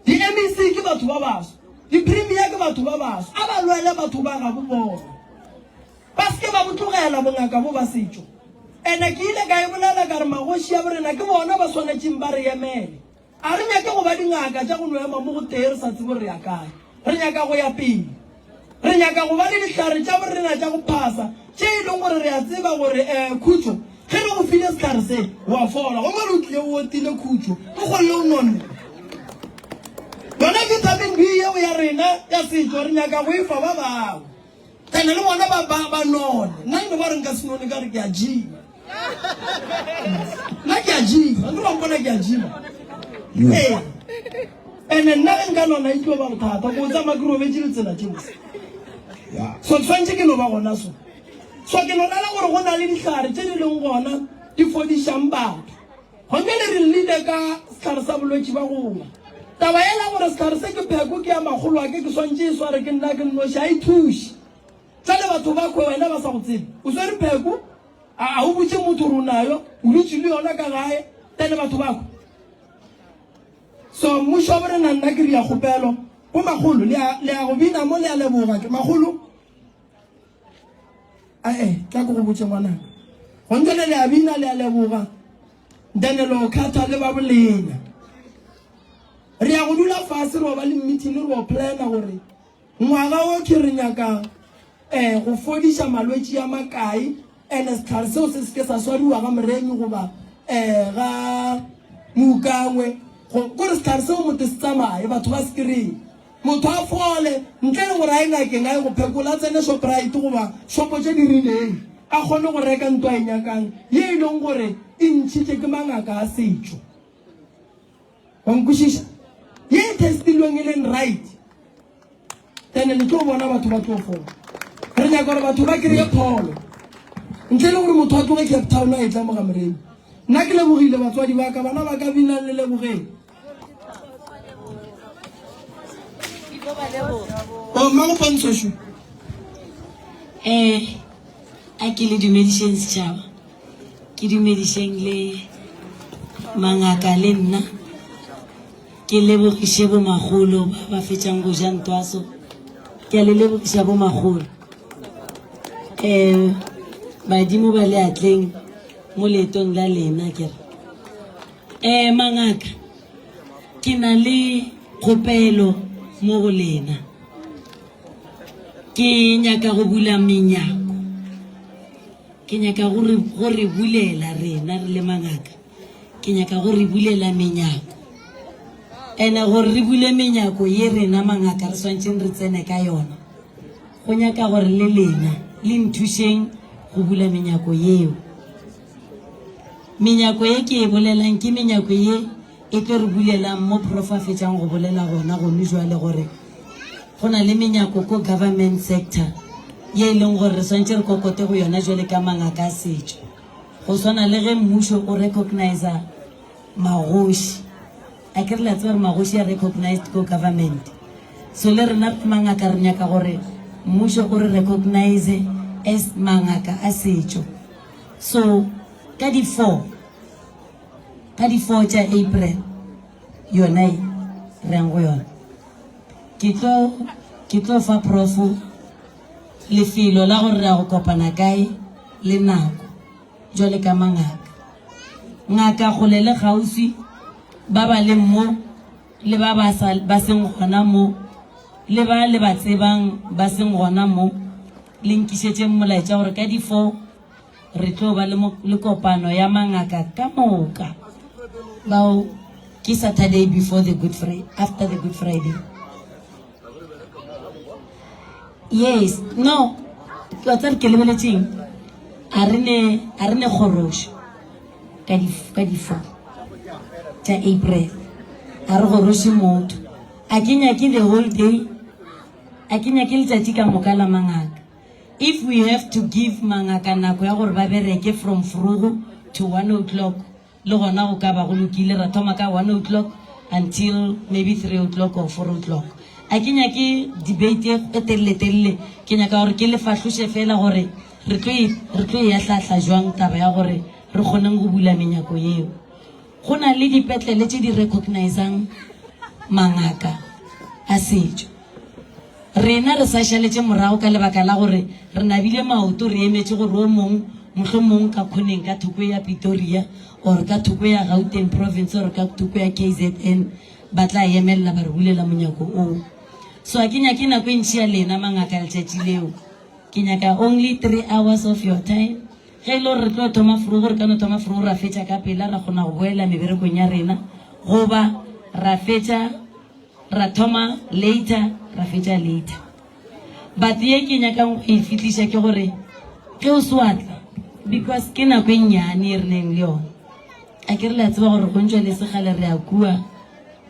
di-MEC ke batho ba baso, di-premier ke batho ba baso, a ba lwele batho ba gabo bona. Ba se ke ba bo tlogela bongaka bo ba setšo. Ene ke ile ka e bolela ka re magoši a borena ke bona ba swanetšeng ba re emele. A re nyake go ba dingaka tša go no ema mo go tee re sa tsebe gore re ya kae. Re nyaka go ya pele. Re nyaka go ba le dihlare tša borena tša go phasa tše e leng gore re a tseba gore um Khutšo ge re go file sehlare se wa fola. Gongwe re o tlile o otile Khutšo o kgonne o nonne. Yona vitamin B yeo ya rena ya setšo re nyaka go e fa ba bangwe. Ene le bona ba ba ba none. Nna e no ba re nka se none ka re ke a jima. Nna ke a jima, nke ba mpona ke a jima. Ee. Ene nna ge nka nona e tlo ba bothata, ko tsamaya ke robetše ditsela tše mose. So ke swantše ke no ba gona so. So ke no rela gore go na le dihlare tše di leng gona di fodišang batho. Gomme le re llile ka sehlare sa bolwetši ba go wa. Taba yela gore sehlare se ke pheko ke ya makgoloake ke swantše e sware ke nna ke nnoši a e thuše. Tšale batho ba kwe wena ba sa go tsebe. O swere pheko a a o botše motho gore o nayo o dutše le yona ka gae tšale batho ba kwe. So mmušo wa borena nna ke ria kgopelo bo makgolo le a le a go bina mo le a leboga ke makgolo. Ae, tla ke go botše ngwanaka. Gontšane le a bina le a leboga. Then lo khatha le ba bolena. Re ya go dula fase re ba le meeting re go plana gore ngwaga o ke re nyaka eh go fodiša malwetši a makae ene setlhare seo se seke sa swariwa ga moremi goba eh ga mokangwe gore setlhare seo motho se tsamaye batho ba se kry-e Motho a fole, ntle le gore a ye ngakeng a ye go phekola, a tsene Shoprite goba shopo tše di rileng, a kgone go reka nto a e nyakang, ye e leng gore e ntšhitše ke mangaka a setšo. Wa nkwešiša? Ye e testilweng e leng right. Then le tlo bona batho ba tlo fola. Re nyaka gore batho ba kry-e pholo. Ntle le gore motho a tloge Cape Town a etla mo ga Moremi. Nna ke lebogile batswadi ba ka, bana ba ka binang le lebogeng. O mmago Pontshošu. Eh, a ke le dumedišeng setšhaba. Ke dumedišeng le mangaka le nna. Ke lebogiše bomagolo ba ba fetšang go ja ntwaso. Ke a le lebogiša bomagolo. Eh, badimo ba le atleng mo leetong la lena ke re. Eh, mangaka, ke na le kgopelo mo go lena. Ke nyaka go bula menyako. Ke nyaka go re, go re bulela rena re le mangaka. Ke nyaka go re bulela menyako. Ene gore re bule menyako ye rena mangaka re swantšeng re tsene ka yona. Go nyaka gore le lena le nthušeng go bula menyako yeo. Menyako ye ke e bolelang ke menyako ye e tlo re bulelang mo Prof a fetšang go bolela gona gone jwale gore go na le menyako ko government sector ye e leng gore re swantše re kokote go yona jwale ka mangaka a setšo. Go swana le ge mmušo o recognizer magoši. A ke re le a tseba gore magoši a recognized ko government. So le rena mangaka re nyaka gore mmušo o re recognize as mangaka a setšo. So ka di 4 ka di 4 tša April yona e re yang go yona ke tlo ke tlo fa prof lefelo la gore re ya go kopana kae le nako jwale ka mangaka ngaka gole le kgauswi ba ba leng mo le ba ba sa ba seng gona mo le ba le ba tsebang ba seng gona mo Le nkišetšeng molaetša gore ka di-four re tlo ba le, le kopano ya mangaka ka moka bao ke Saturday before the Good Friday, after the Good Friday. Yes, no, wa tsare ke lebeletšeng a re ne a re ne kgorošo ka di ka di four tša April a re goroše motho a ke nyake the whole day A ke nyake letšatši ka moka la mangaka. If we have to give mangaka nako ya gore ba bereke from vroeg to one o'clock le gona go ka ba go lokile, ra thoma ka one o'clock until maybe three o'clock or four o'clock. A ke nyake debate e telele-telele, ke nyaka gore ke le fahloše fela gore re tlo e, re tlo e ahlahla jwang taba ya gore re kgoneng go bula menyako yeo. Go na le dipetlele tše di recognisang mangaka a setšo. Rena re sa šaletše morago ka lebaka la gore re nabile maoto re emetše gore o mong mohlomong ka khoneng ka thoko ya Pretoria or ka thoko ya Gauteng province or ka thoko ya KZN ba tla emelela ba re bulela monyako oo. So a ke nyake nako e ntši ya lena mangaka letšatši leo. Ke nyaka only 3 hours of your time. Ge e le gore re tlo thoma forogo re ka no thoma forogo ra fetša ka pela ra kgona go boela meberekong ya rena goba ra fetša Ra thoma later, ra fetša later. But ye ke nyakang go e fihliša ke gore ge o se wa tla, because ke nako e nnyane e re neng le yona. A ke re le a tseba gore go ntšwa le segale re ya kua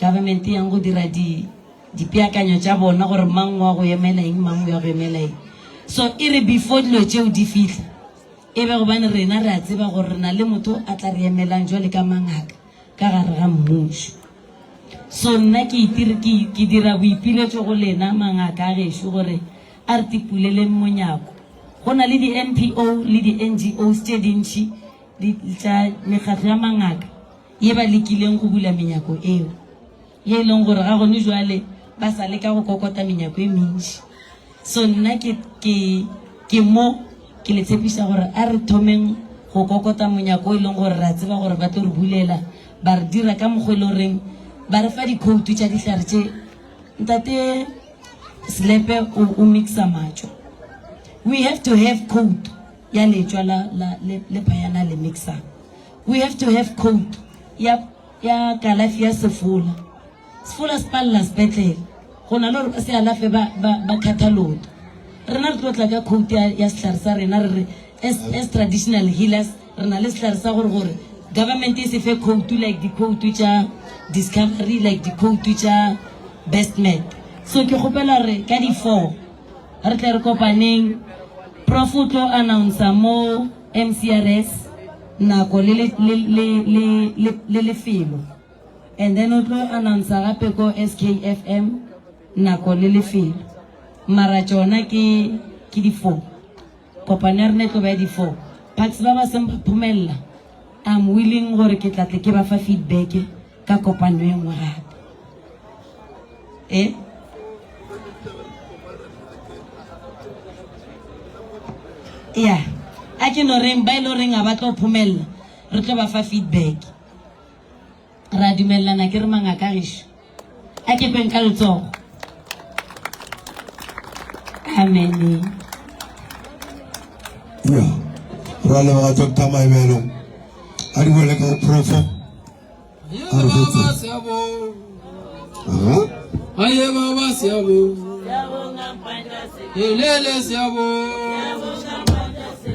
government yang go dira di dipeakanyo tša bona gore mang wa go emela eng, mang wa go emela eng. So e re before dilo tšeo di fihla, e be gobane rena re a tseba gore re na le motho a tla re emelang jwale ka mangaka ka gare ga mmušo. So nna ke itire, ke, ke dira boipiletšo go lena mangaka a gešo gore a re tipuleleng monyako. Go na le di-NPO le di-NGOs tše dintši di, tša mekgatlo ya mangaka ye ba lekileng go bula menyako eo, ye e leng gore ga gone jwale ba sa leka go kokota menyako e mentši. So nna ke, ke, ke mo ke le tshepiša gore a re thomeng go kokota monyako o e leng gore re a tseba gore ba tlo re bulela. Ba re dira ka mokgwa e le goreng ba re fa dikhoutu tša dihlare tše. Ntate Selepe o, o mixa matšwa. We have to have code ya letšwa la, la, le, le phayana le mixang. We have to have code ya, ya kalafi ya sefola. Sefola se palela sepetlele. Go na le gore ba se alafe ba, ba, ba khatha leoto. Rena re tlo tla ka code ya, ya sehlare sa rena re re as, as traditional healers re na le sehlare sa gore gore government e se fe code like di-code tša Discovery like di-code tša Bestmed. So ke kgopela gore ka di-four re tle re kopaneng. Prof o tlo announcer mo MCRS nako le, le, le, le, le, le, le lefelo. And then o tlo announcer gape ko SKFM nako le lefelo. Mara tšona ke ke di 4. Kopano ya rena e tlo ba ya di 4. Parks ba ba seng ba phomelela, I'm willing gore ke tla tle ke ba fa feedback ka kopano e nngwe gape. Eh? Yeah. A ke no reng ba e le goreng ga ba tlo phomelela, re tlo ba fa feedback. Re a dumelelana ke re mangaka gešo. A ke kweng ka letsogo. Amen. Ya, ra leboga Dr. Maebelo. A di boele ka go profo. A re fetse. Aha. Aye baba siyabo. Elele siyabo.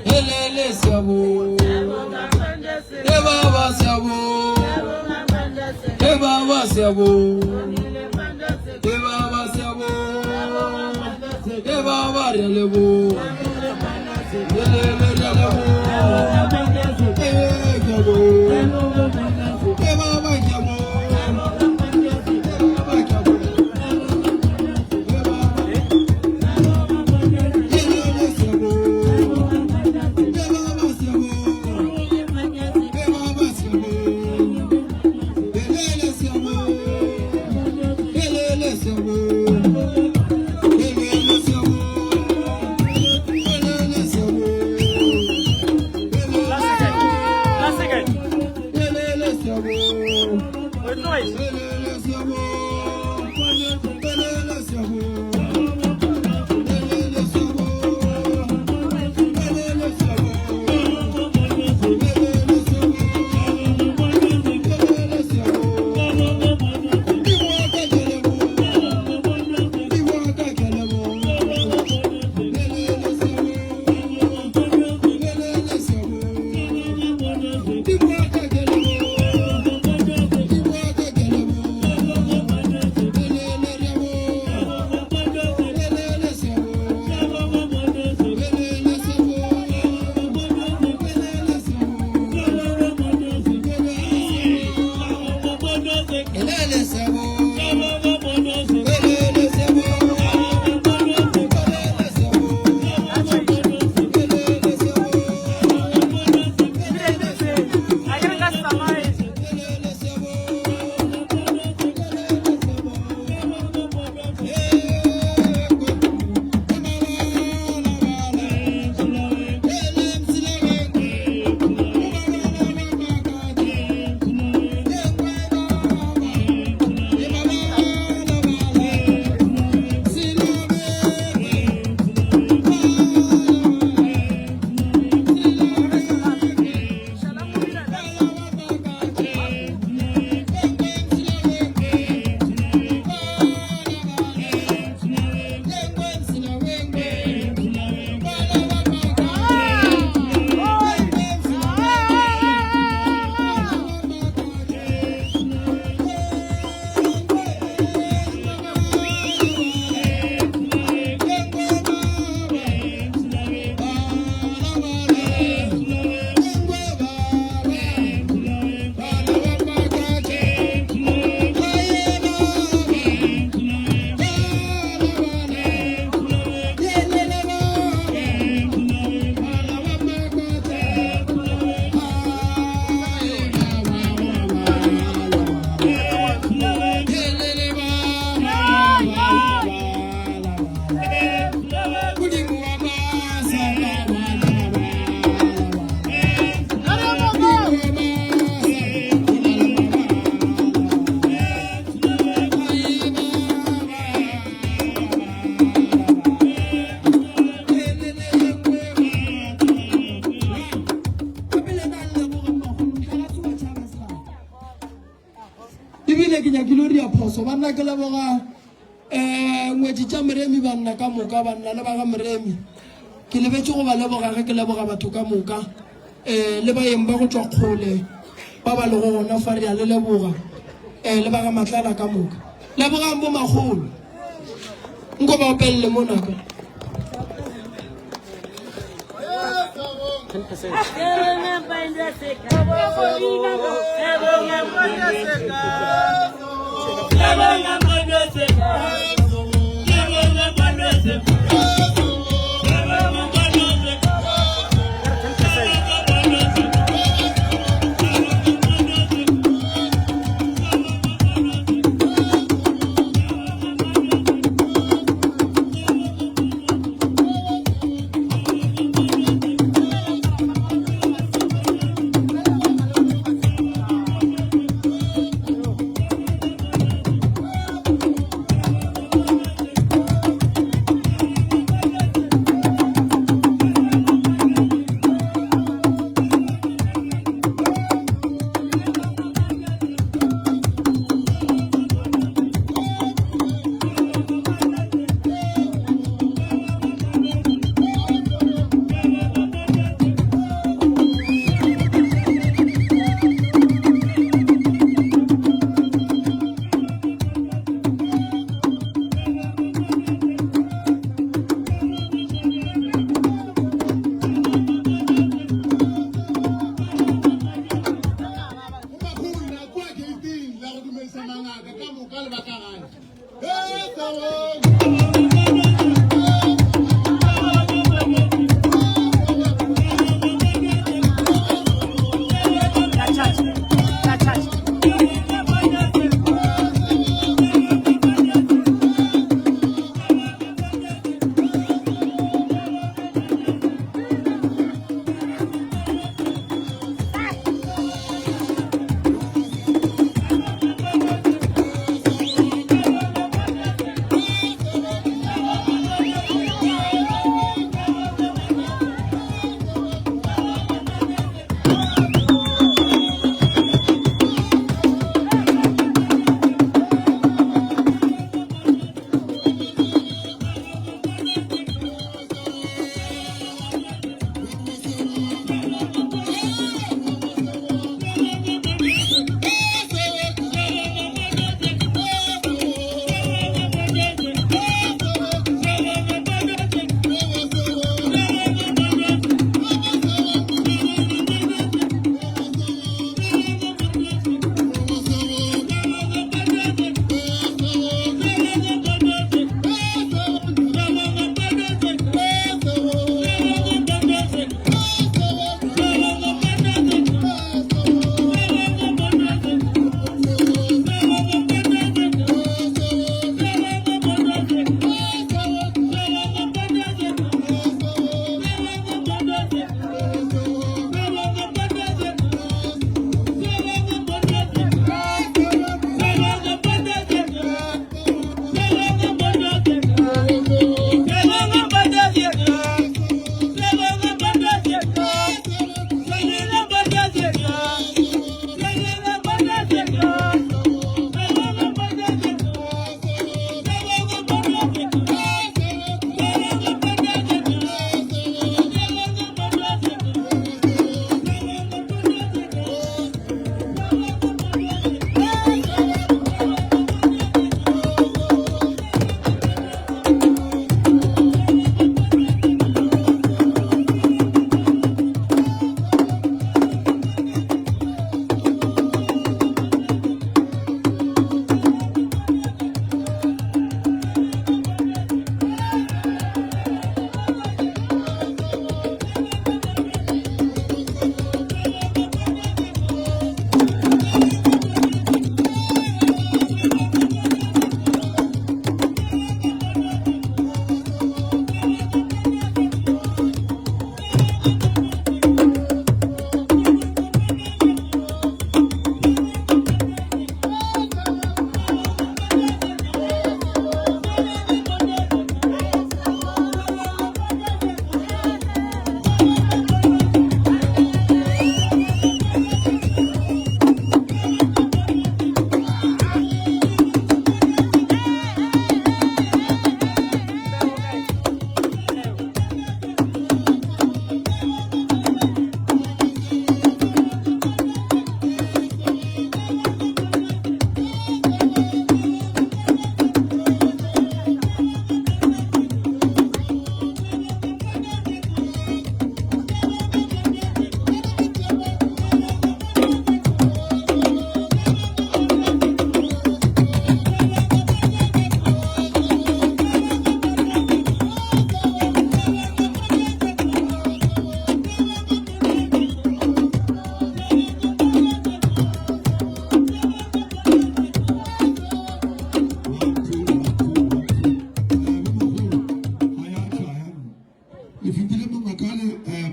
Elele siyabo. E baba siyabo. E baba siyabo. E baba siyabo. E baba re lebo. Elele re lebo. E ke bo. E baba ke bo. ke nyakile o ria phoso banna ke leboga um ngwetši tša moremi banna ka moka banna le ba ga moremi ke lebetše go ba leboga ge ke leboga batho ka moka um le baeng ba go tšwa kgole ba ba lego gona fa re a le leboga um le ba ga matlala ka moka lebogang bo makgolo nko ba opelele mo naka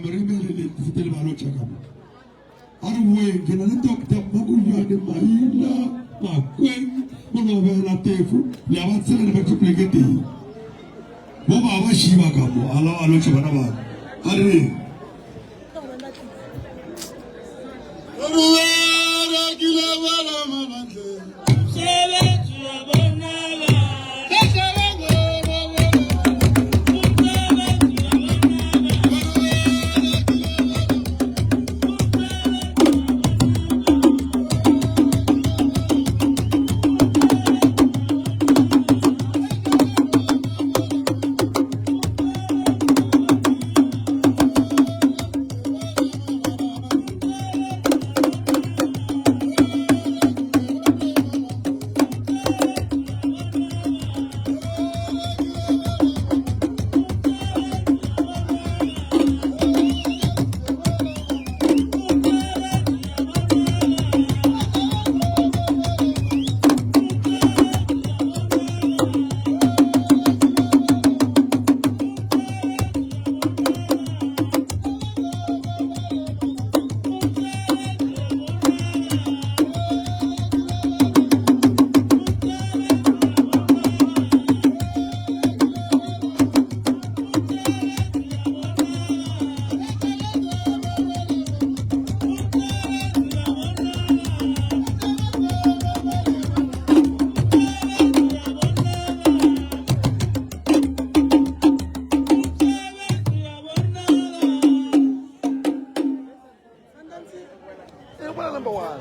Moremi le le fete le ba lotšha ka mo. A re boeng, ke na le Doctor Mmakubjane Maina Makweng Molobela Tefo le a ba tsela le batho pleke tee. Bo ba ba šiba ka mo, a la ba lotšhe bana ba. A re Number one.